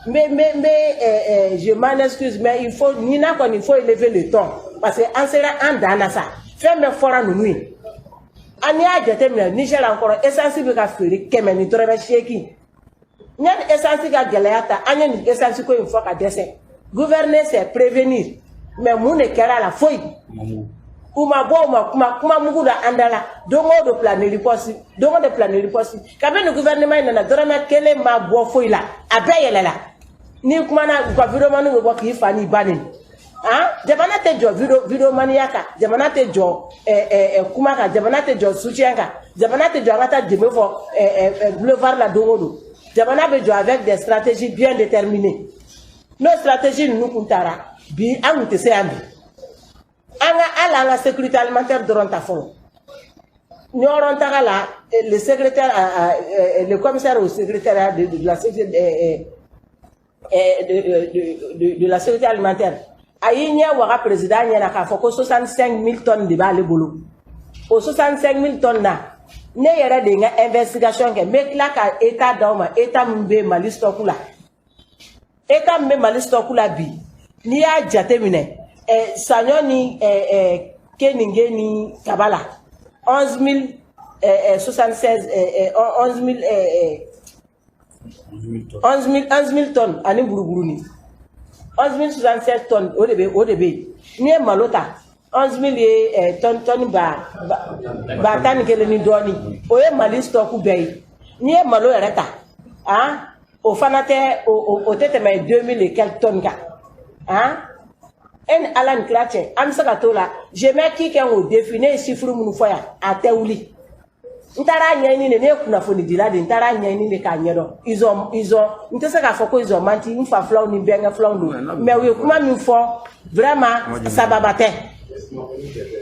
Speaker 12: N bɛ je m'en excuse, mais il faut ni n'a kɔni, il faut élever le ton, parce que an sera an dan na sa. Fɛn bɛɛ fɔra ninnu ye. An n'i y'a jateminɛ, Niger an kɔrɔ, essence bɛ ka feere 100 ni dɔrɔmɛ 8. Yanni essence ka gɛlɛya ta, an ye nin essence ko in fɔ ka dɛsɛ. Gouverner, c'est prévenir, mais mun de kɛra a la? Foyi. U ma bɔ, u ma kuma, kuma mugu da an da la. Don o don plan de riposte, don o don plan de riposte. Kabini nin gouvernement in nana, dɔrɔmɛ 1 ma bɔ foyi la, a bɛɛ yɛlɛla. N'i kumana, u ka vidéoman bɛ bɔ k'i fa n'i ba neni. Han, jamana tɛ jɔ vidéomaniya kan, jamana tɛ jɔ kuma kan, jamana tɛ jɔ soutien kan, jamana tɛ jɔ an ka taa dɛmɛ fɔ boulevard la don o don. Jamana bɛ jɔ avec des stratégies bien déterminées. N'o stratégie ninnu kun taara bi, an kun tɛ se yan bi. An ka hali an ka sécurité alimentaire dɔrɔn ta fɔlɔ. Ɲɔrɔn taga la, le secrétaire, le commissaire au secrétariat de la sécurité alimentaire, a y'i ɲɛ waga président ɲɛna k'a fɔ ko 65 000 tonnes de b'ale bolo. O 65 000 tonnes na, ne yɛrɛ de ye n ka investigation kɛ. N bɛ tila ka état d'aw ma, état min bɛ Mali stock la, état min bɛ Mali stock la bi. N'i y'a jate minɛ, saɲɔ ni keninge ni kaba la, 11 076, 11 000 tonnes ani buruburuni, 11 067 tonnes, o de bɛ yen. N'i ye malo ta, 11 000 ye tonne ba 11 ni dɔɔnin, o ye Mali stock bɛɛ ye. N'i ye malo yɛrɛ ta, han, o fana tɛ o tɛ tɛmɛ 2000 et quelques tonnes kan. Han, e ni Ala ni kira cɛ, an bɛ se ka t'o la. Je mets quiconque au défi. Ne ye chiffre minnu fɔ yan, a tɛ wuli. N taara ɲɛɲini de, ne ye kunnafonidila de, n taara ɲɛɲini de k'a ɲɛdɔn. Ils ont, n tɛ se k'a fɔ ko ils ont menti, n fa filaw ni bɛnkɛ filaw don, mais u ye kuma min fɔ, vraiment, sababa tɛ.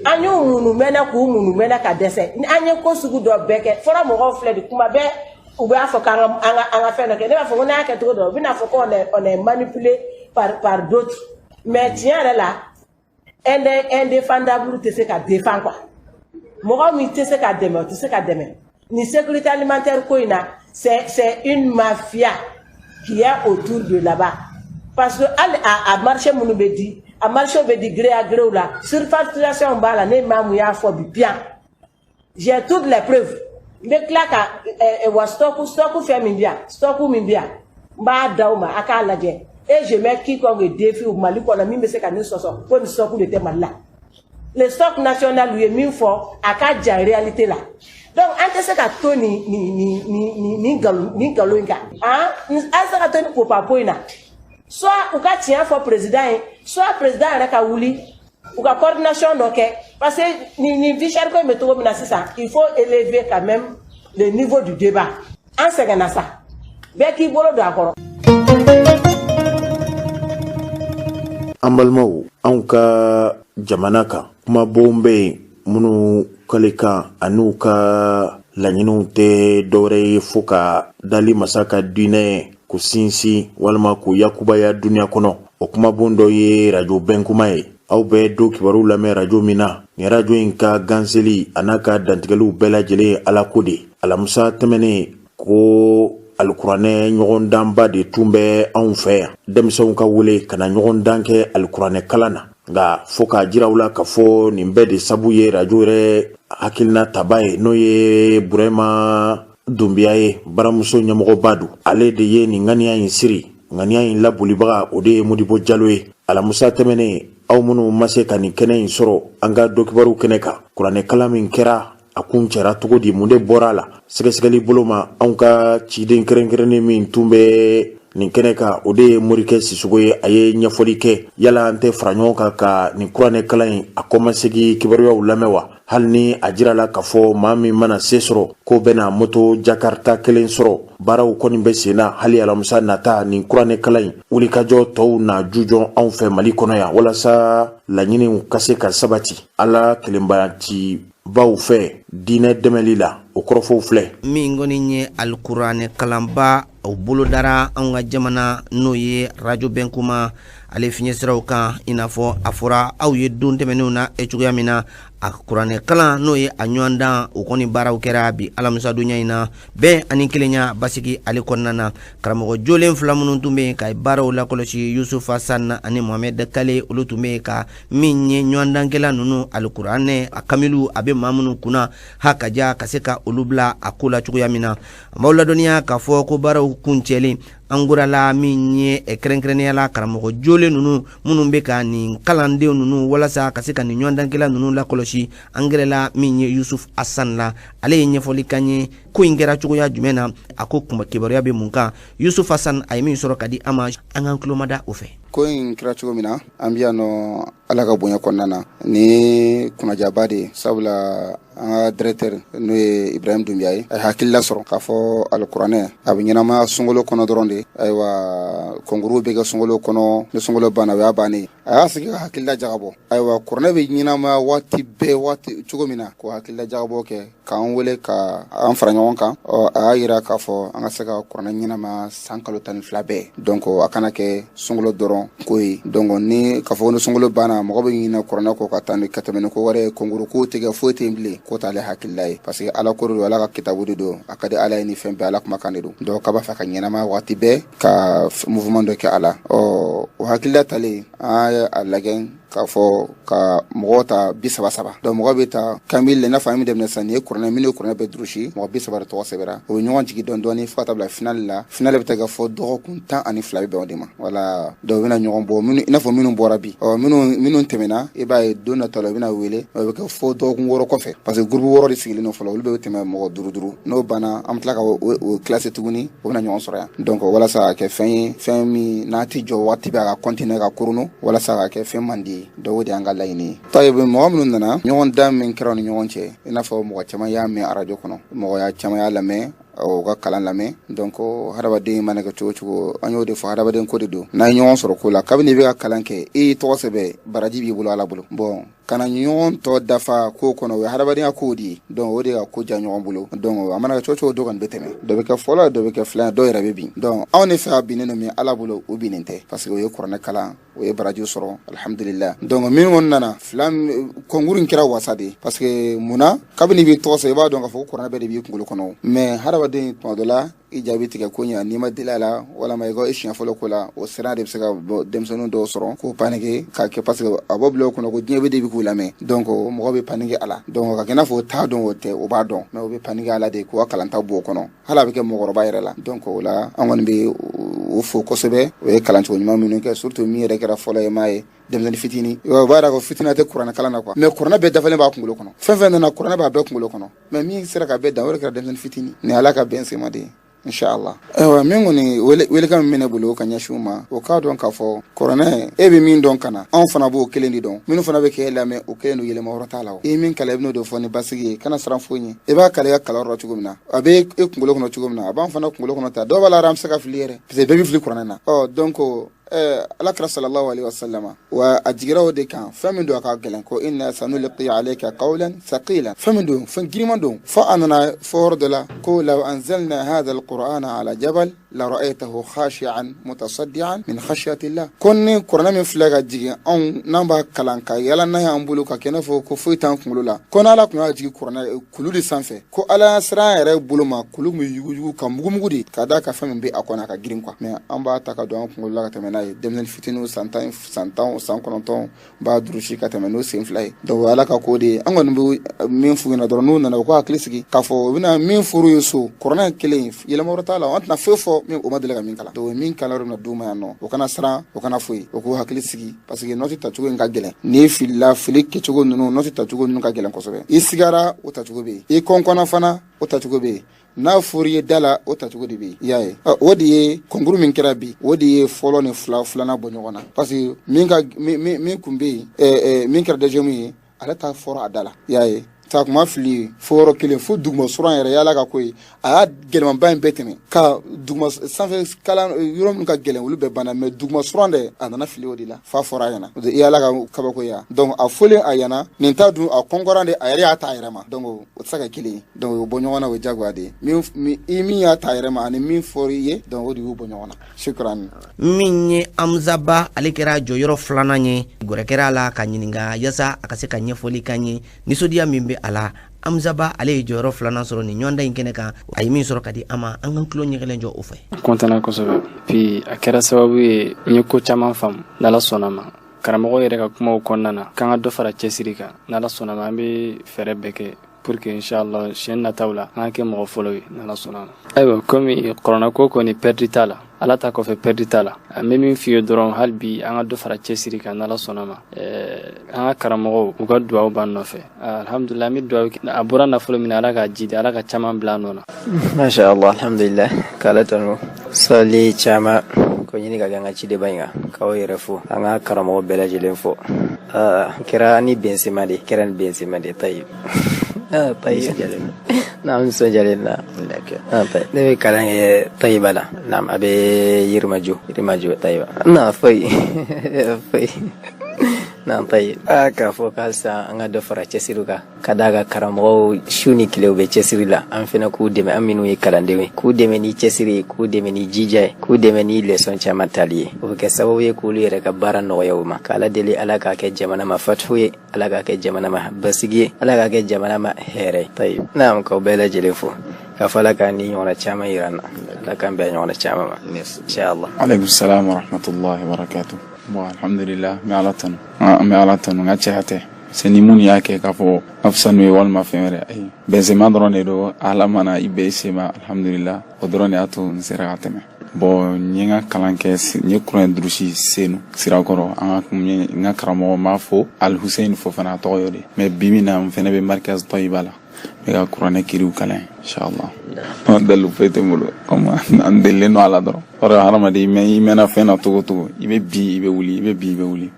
Speaker 12: An y'u munu mɛnɛ k'u munu mɛnɛ ka dɛsɛ. An ye ko sugu dɔ bɛɛ kɛ. Fɔlɔ mɔgɔw filɛ de, kuma bɛɛ u b'a fɔ k'an ka an ka fɛn dɔ kɛ. Ne b'a fɔ ko n'a y'a kɛ cogo dɔ, u bɛna fɔ ko on est manipulé par d'autres. Mais tiɲɛ yɛrɛ la, indéfendable tɛ se ka défend quoi. Mɔgɔ min tɛ se ka dɛmɛ, o tɛ se ka dɛmɛ. Nin sécurité alimentaire ko in na, c'est une mafia qui est autour de là-bas, parce que hali a marché minnu bɛ di, a marché bɛ di gré à gré la, surfacturation b'a la. Ne maa mun y'a fɔ bi bien, j'ai toutes les preuves. N bɛ tila ka wa stock fɛn min bi yan, stock min bi yan, n b'a d'aw ma, a k'a lajɛ. Et je mets quiconque au défi Mali kɔnɔ min bɛ se ka ne sɔsɔ ko nin stock de tɛ Mali la. Le stock national, u ye min fɔ, a ka jan réalité la. Donc an tɛ se ka to nin nkalon in kan. Han, an tɛ se ka to nin popapo in na. Soit u ka tiɲɛ fɔ président ye, soit président yɛrɛ ka wuli, u ka coordination dɔ kɛ, parce que nin vie chère ko in bɛ cogo min na sisan, il faut élever quand même le niveau du débat. An sɛgɛnna sa, bɛɛ k'i bolo don a kɔrɔ.
Speaker 1: An balimaw, anw ka jamana kan, kumabonw bɛ yen minnu kalekan an'u ka laɲiniw tɛ dɔwɛrɛ ye fo ka dali masa ka diinɛ k'u sinsin walima k'u yakubaya duniɲa kɔnɔ. O kumabon dɔ ye Rajo Bɛnkuma ye. Aw bɛ don kibaru lamɛn rajo min na, nin rajo in ka ganseli a n'a ka dantigɛliw bɛɛ lajɛlen ye Ala ko de. Alamisa tɛmɛnen ko, alikuranɛ ɲɔgɔndanba de tun bɛ anw fɛ yan, denmisɛnw ka wele ka na ɲɔgɔndan kɛ alikuranɛ kalan na. Nka fo k'a jira u la k'a fɔ nin bɛɛ de sabu ye rajo yɛrɛ hakilina taba ye, n'o ye Burema Dunbiya ye baramuso ɲɛmɔgɔba don. Ale de ye nin ŋaniya in siri. Ŋaniya in labolibaga, o de ye Modibo Jalo ye. Alamusa tɛmɛnen, aw minnu ma se ka nin kɛnɛ in sɔrɔ an ka donkibaru kɛnɛ kan, kuranɛkalan min kɛra, a kuncɛra cogo di? Mun de bɔra a la sɛgɛsɛgɛli bolo ma? Anw ka ciden kɛrɛnkɛrɛnnen min tun bɛ nin kɛnɛ kan, o de ye Morikɛ Sisoko ye. A ye ɲɛfɔli kɛ. Yala an tɛ fara ɲɔgɔn kan ka nin kuranɛ kalan in a kɔmasegi kibaruyaw lamɛn wa? Hali ni a jirala k'a fɔ maa min mana se sɔrɔ, k'o bɛna moto Jakarta kelen sɔrɔ, baaraw kɔni bɛ sen na hali. Alamisa nata, nin kuranɛ kalan in wulikajɔ tɔw na jujɔn anw fɛ Mali kɔnɔ yan, walasa laɲiniw ka se ka sabati Ala kelenbaci baw fɛ diinɛ dɛmɛli la. O kɔrɔfɔw filɛ.
Speaker 13: Min kɔni ye alikuranɛ kalanba, o bolodara anw ka jamana, n'o ye Arajo Bɛnkuma ale fiɲɛsiraw kan, i n'a fɔ a fɔra aw ye don tɛmɛnenw na cogoya min na. A kuranɛ kalan, n'o ye a ɲɔgɔndan, o kɔni baaraw kɛra bi alamisadonya in na bɛn ani kelenya basigi ale kɔnɔna na. Karamɔgɔ jolen fila minnu tun bɛ yen ka baaraw lakɔlɔsi, Yusuf Hasan ani Mohamed Kale, olu tun bɛ yen ka min ye ɲɔgɔndankɛla ninnu, alikuranɛ a kamilu a bɛ maa minnu kunna ha ka ja, ka se ka olu bila a ko la cogoya min na. An b'aw ladɔnniya k'a fɔ ko baaraw kuncɛlen, an gɛrɛla min ye kɛrɛnkɛrɛnnenya la karamɔgɔ jolen ninnu minnu bɛ ka nin kalandenw ninnu walasa ka se ka nin ɲɔgɔndankɛla ninnu lakɔlɔsi, an gɛrɛla min ye Yusuf Hasan la. Ale ye ɲɛfɔli k'an ye ko in kɛra cogoya jumɛn na, a ko kuma kibaruya bɛ mun kan. Yusuf Hasan, a ye min sɔrɔ ka di an ma, an k'an tulomada o fɛ.
Speaker 14: Ko in kɛra cogo min na, an bɛ yan nɔ Ala ka bonya kɔnɔna na, ni kunnajaba de ye, sabula an ka directeur, n'o ye Ibrahim Dunbiya ye, a ye hakilila sɔrɔ k'a fɔ alikuranɛ a bɛ ɲɛnamaya sunkalo kɔnɔ dɔrɔn de. Ayiwa, concours bɛ kɛ sunkalo kɔnɔ, ni sunkalo banna, o y'a bannen. A y'a sigi ka hakilila jagabɔ. Ayiwa, kuranɛ bɛ ɲɛnamaya waati bɛɛ, waati cogo min na, k'o hakilila jagabɔ kɛ k'an wele ka an fara ɲɔgɔn kan. Ɔ, a y'a yira k'a fɔ an ka se ka kuranɛ ɲɛnamaya san kalo 12 bɛɛ, donc a kana kɛ sunkalo dɔrɔn ko ye. Donc ni k'a fɔ ni sunkalo banna, mɔgɔ bɛ ɲinɛ kuranɛ kɔ ka taa ni ka tɛmɛ ni ko wɛrɛ ye, concours ko tɛ kɛ, foyi tɛ yen bilen. K'o t'ale hakilila ye, parce que Ala ko de don, Ala ka kitabu de don, a ka di Ala ye ni fɛn bɛɛ, Ala kumakan de don. Donc k'a b'a fɛ ka ɲɛnamaya waati bɛɛ, ka mouvement dɔ kɛ a la. Ɔ, o hakilila talen, an ye a lajɛ k'a fɔ ka mɔgɔw ta 30 saba. Donc mɔgɔ bɛ ta kamil, i n'a fɔ an bɛ daminɛ sisan, nin ye kuranɛ minnu ye kuranɛ bɛɛ durusi, mɔgɔ 30 de tɔgɔ sɛbɛnra. O bɛ ɲɔgɔn jigin dɔɔni dɔɔni fo ka taa bila finale la. Finale bɛ taa kɛ fɔ dɔgɔkun 12 bɛ bɛn o de ma. Wala, donc u bɛna ɲɔgɔn bɔ minnu, i n'a fɔ minnu bɔra bi, ɔ, minnu tɛmɛna, i b'a ye don nata la u bɛna wele. O bɛ kɛ fo dɔgɔkun 6 kɔfɛ, parce que groupe 6 de sigilen don fɔlɔ, olu bɛ tɛmɛ mɔgɔ duuru duuru. N'o banna, an bɛ tila ka o classe tuguni, o bɛna ɲɔgɔn sɔrɔ yan. Donc walasa ka kɛ fɛn ye, fɛn min n'a tɛ jɔ waati bɛɛ, a ka continuer ka korono, walasa ka kɛ fɛn man di ye. Donc o de y'an ka laɲini ye. Tayibu, mɔgɔ minnu nana, ɲɔgɔn dan min kɛra u ni ɲɔgɔn cɛ, i n'a fɔ mɔgɔ caman y'a mɛn arajo kɔnɔ, mɔgɔ caman y'a lamɛn, o ka kalan lamɛn. Donc hadamaden mana kɛ cogo cogo, an y'o de fɔ, hadamaden ko de don. N'a ye ɲɔgɔn sɔrɔ ko la, kabini i bɛ ka kalan kɛ, e y'i tɔgɔ sɛbɛn, baraji b'i bolo Ala bolo. Bon, ka na ɲɔgɔn tɔ dafa ko kɔnɔ, o ye hadamadenya kow de ye. Donc o de ka ko diya ɲɔgɔn bolo. Donc a mana kɛ cogo cogo, dɔ kɔni bɛ tɛmɛ, dɔ bɛ kɛ fɔlɔ, dɔ bɛ kɛ filan, dɔw yɛrɛ bɛ bin. Donc anw ne fɛ, a binnen don min Ala bolo, u binnen tɛ, parce que o ye kuranɛ kalan, o ye baraji sɔrɔ, alhamdulillah. Donc minnu kɔni nana fila, concours in kɛra wasa de ye, parce que munna, kabini i b'i tɔgɔ sɔrɔ, i b'a dɔn k'a fɔ ko kuranɛ bɛɛ de b'i kunkolo kɔnɔ. Mais hadamaden, tuma dɔ la i jaabi tigɛ ko ɲɛ n'i ma deli a la, walama i ka i siɲɛ fɔlɔ ko la, o siran de bɛ se ka denmisɛnnin dɔw sɔrɔ k'o paniquer ka kɛ, parce que a bɔ bila o kɔnɔ ko diɲɛ bɛ de bɛ k'u lamɛn. Donc mɔgɔ bɛ paniquer a la. Donc ka kɛ i n'a fɔ o t'a dɔn, o tɛ, o b'a dɔn, mais o bɛ paniquer a la de, k'u ka kalanta bɔ o kɔnɔ, hali a bɛ kɛ mɔgɔkɔrɔba yɛrɛ la. Donc o la, an kɔni bɛ o fo kosɛbɛ, o ye kalancogo ɲuman minnu kɛ, surtout min yɛrɛ kɛra fɔlɔ ye, m'a ye denmisɛnnin fitinin, o b'a yira ko fitina tɛ kuranɛ kalan na quoi. Mais kuranɛ bɛɛ dafalen b'a kunkolo kɔnɔ, fɛn fɛn nana, kuranɛ b'a bɛɛ kunkolo kɔnɔ. Mais min sera ka bɛɛ dan, o de kɛra denmisɛnnin fitinin ni Ala ka bɛn sema de ye, inshallah. Ayiwa, min kɔni welekan min bɛ ne bolo ka ɲɛsin u ma, o k'a dɔn k'a fɔ kuranɛ, e bɛ min dɔn ka na, anw fana b'o kelen de dɔn, minnu fana bɛ k'e lamɛn, o kelen don, yɛlɛma wɛrɛ t'a la. O i ye min kalan, i bɛn'o de fɔ ni basigi ye, kana siran foyi ɲɛ. I b'a kalan i ka kalanyɔrɔ cogo min na, a bɛ e kunkolo kɔnɔ cogo min na, a b'an fana kunkolo kɔnɔ ta. Dɔw b'a la, an bɛ se ka fili yɛrɛ, parce que bɛɛ bɛ fili kuranɛ na. Ɔ, donc ala kira sallallahu alaihi wasallam wa a jigira o de kan. Fɛn min don, a ka gɛlɛn, ko inna sanulqi alayka qawlan thaqila, fɛn min don, fɛn giriman don, fo a nana fɔ yɔrɔ dɔ la ko law anzalna hadha alqur'ana ala jabal. La ra'aytahu khashi'an mutasaddian min khashyatillah. Ko ni kuranɛ min filɛ ka jigin anw n'an b'a kalan ka yala n'a y'an bolo ka kɛ n'a fɔ ko foyi t'an kunkolo la, ko n'Ala tun y'a jigin kuranɛ kulu de sanfɛ, ko Ala siran yɛrɛ bolo ma, kulu min yuguyugu ka mugumugu de ka d'a ka fɛn min bɛ a kɔnɔ, a ka girin quoi. Mais an b'a ta ka don an kunkolo la ka tɛmɛ n'a ye. Denmisɛnnin fitininw, san 10, san 10, san 9 b'a durusi ka tɛmɛ n'o sen fila ye. Donc Ala ka ko de ye. An kɔni bɛ min f'u ɲɛna dɔrɔn, n'u nana, u ka hakili sigi k'a fɔ u bɛna min furu ye so, kuranɛ kelen, yɛlɛma wɛrɛ t'a la. An tɛna foyi fɔ min o ma deli ka min kalan. Donc min kalan yɔrɔ bɛna d'u ma yan nɔ, o kana siran, o kana foyi, o k'u hakili sigi, parce que nɔti tacogo in ka gɛlɛn. N'i filila fili kɛcogo ninnu, nɔti tacogo ninnu ka gɛlɛn kosɛbɛ. I sigara, o tacogo bɛ yen. I kɔnkɔnna fana, o tacogo bɛ yen. N'a fɔra i ye da la, o tacogo de bɛ yen. I y'a ye, o de ye concours min kɛra bi, o de ye fɔlɔ ni fila filanan bɔ ɲɔgɔn na, parce que min ka min kun bɛ yen, min kɛra deuxième ye, ale ta fɔra a da la. I y'a ye, ta kuma fili fo yɔrɔ kelen, fo duguma suran yɛrɛ y'Ala ka ko ye. A y'a gɛlɛmanba in bɛɛ tɛmɛ ka duguma sanfɛ kalan yɔrɔ min ka gɛlɛn, olu bɛɛ banna, mais duguma suran dɛ, a nana fili o de la f'a fɔra a ɲɛna. I y'Ala ka kabako ya. Donc a fɔlen a ɲɛna, nin ta dun, a kɔnkɔran de, a yɛrɛ y'a ta a yɛrɛ ma. Donc o tɛ se ka kelen ye. Donc o bɔ ɲɔgɔn na, o ye diyagoya de ye. Min i min y'a ta a yɛrɛ ma ani min fɔra i ye, donc o de y'u bɔ ɲɔgɔn na. Shukran.
Speaker 13: Min ye Amzaba, ale kɛra jɔyɔrɔ filanan ye. Gɛrɛ kɛra a la ka ɲininka yaasa a ka se ka ɲɛfɔli k'an ye nisɔndiya min bɛ a la. Amzaba, ale ye jɔyɔrɔ filanan sɔrɔ nin ɲɔgɔndan in kɛnɛ kan. A ye min sɔrɔ ka di an ma, an ka tulo ɲɛgɛlɛn jɔ o fɛ.
Speaker 15: Kɔntanna kosɛbɛ. Puis a kɛra sababu ye n ye ko caman faamu. N'Ala sɔnna ma, karamɔgɔ yɛrɛ ka kumaw kɔnɔna na, k'an ka dɔ fara cɛsiri kan. N'Ala sɔnna ma, an bɛ fɛɛrɛ bɛɛ kɛ pour que inchallah siɲɛ nataw la, an ka kɛ mɔgɔ fɔlɔ ye, n'Ala sɔnna ma. Ayiwa, komi kuranɛ ko kɔni, perdu t'a la. Ala ta kɔfɛ, perdu t'a la. An bɛ min f'i ye dɔrɔn, hali bi an ka dɔ fara cɛsiri kan, n'Ala sɔnna ma. An ka karamɔgɔw, u ka duwawu b'an nɔfɛ. Alhamdulillah, an bɛ duwawu kɛ. A bɔra nafolo min na, Ala k'a jidi, Ala ka caman bila a nɔ na.
Speaker 16: Masha Allah, alhamdulillah, k'Ala tanu, sali caman ko ɲini ka kɛ an ka cidenba in kan, k'aw yɛrɛ fo, an ka karamɔgɔ bɛɛ lajɛlen fo. Kɛra ni bɛnsema de kɛra, ni bɛnsema de. Tayi tayi, naam, nisɔndiyalen na. Ne bɛ kalan kɛ Tayiba la. Naam, a bɛ Yirimajɔ, Yirimajɔ Tayiba. Na foyi foyi. Naam, tayi. K'a fɔ k'halisa an ka dɔ fara cɛsiri kan, ka d'a kan karamɔgɔw su ni tile u bɛ cɛsiri la. An fana k'u dɛmɛ, an minnu ye kalandenw ye, k'u dɛmɛ ni cɛsiri ye, k'u dɛmɛ ni jija ye, k'u dɛmɛ ni leçon caman tali ye. O bɛ kɛ sababu ye k'olu yɛrɛ ka baara nɔgɔya u ma. K'Ala deli, Ala k'a kɛ jamana ma fatihu ye, Ala k'a kɛ jamana ma basigi ye, Ala k'a kɛ jamana ma hɛrɛ ye. Tayi, naam, k'aw bɛɛ lajɛlen fo, k'a fɔ Ala k'an ni ɲɔgɔnna caman yira an na, Ala k'an bɛn ɲɔgɔnna caman ma, inshallah.
Speaker 17: Aleykum salam wa rahmatullahi wa barakatuh. Bon, alhamdulillah, n bɛ Ala tanu, an bɛ Ala tanu. N ka cɛya tɛ se ni minnu y'a kɛ k'a fɔ ka fisa n'u ye walima fɛn wɛrɛ, ayi, bɛnsenma dɔrɔn de don. Ala mana i bɛn i sen ma, alhamdulillah, o dɔrɔn de y'a to n sera ka tɛmɛ. Bon, n ye n ka kalan kɛ, n ye kuranɛ durusi Senu Sirakɔrɔ. An ka n ka karamɔgɔ, n b'a fo, Alhusein Fofana, a tɔgɔ y'o de. Mais bi min na, n fɛnɛ bɛ Markaz Tayiba la, n bɛ ka kuranɛ kiriw kalan, inshallah. Dalilu foyi tɛ n bolo, comme an delilen don a la dɔrɔn. O hadamaden, i mɛnna fɛn na cogo o cogo, i bɛ bin, i bɛ wuli, i bɛ bin, i bɛ wuli.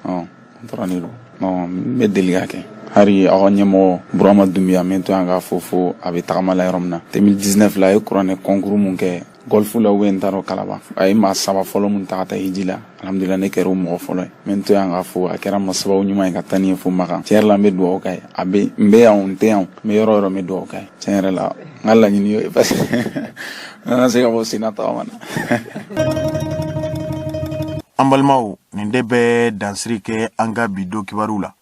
Speaker 17: Ɔ o dɔrɔn de don. N bɛ deli ka kɛ hali aw ka ɲɛmɔgɔ Burama Dunbiya min to yan k'a fɔ fo a bɛ tagama la yɔrɔ min na, 2019 la, a ye kuranɛ concours mun kɛ golf la, ou n t'a dɔn Kalaba, a ye maa saba fɔlɔ mun ta ka taa hiji la. Alhamdulillah, ne kɛra o mɔgɔ fɔlɔ ye. N bɛ to yan k'a fɔ a kɛra ma sababu ɲuman ye ka taa ni ye fo Makan. Tiɲɛ yɛrɛ la, n bɛ dugawu k'a ye. A bɛ n bɛ yan, n tɛ yan, n bɛ yɔrɔ o yɔrɔ, n bɛ dugawu k'a ye. Tiɲɛ yɛrɛ la, n ka laɲini y'o ye, parce que n ka se ka bɔ senna tagama na.
Speaker 1: An balimaw, nin de bɛ dansiri kɛ an ka bi don kibaru la.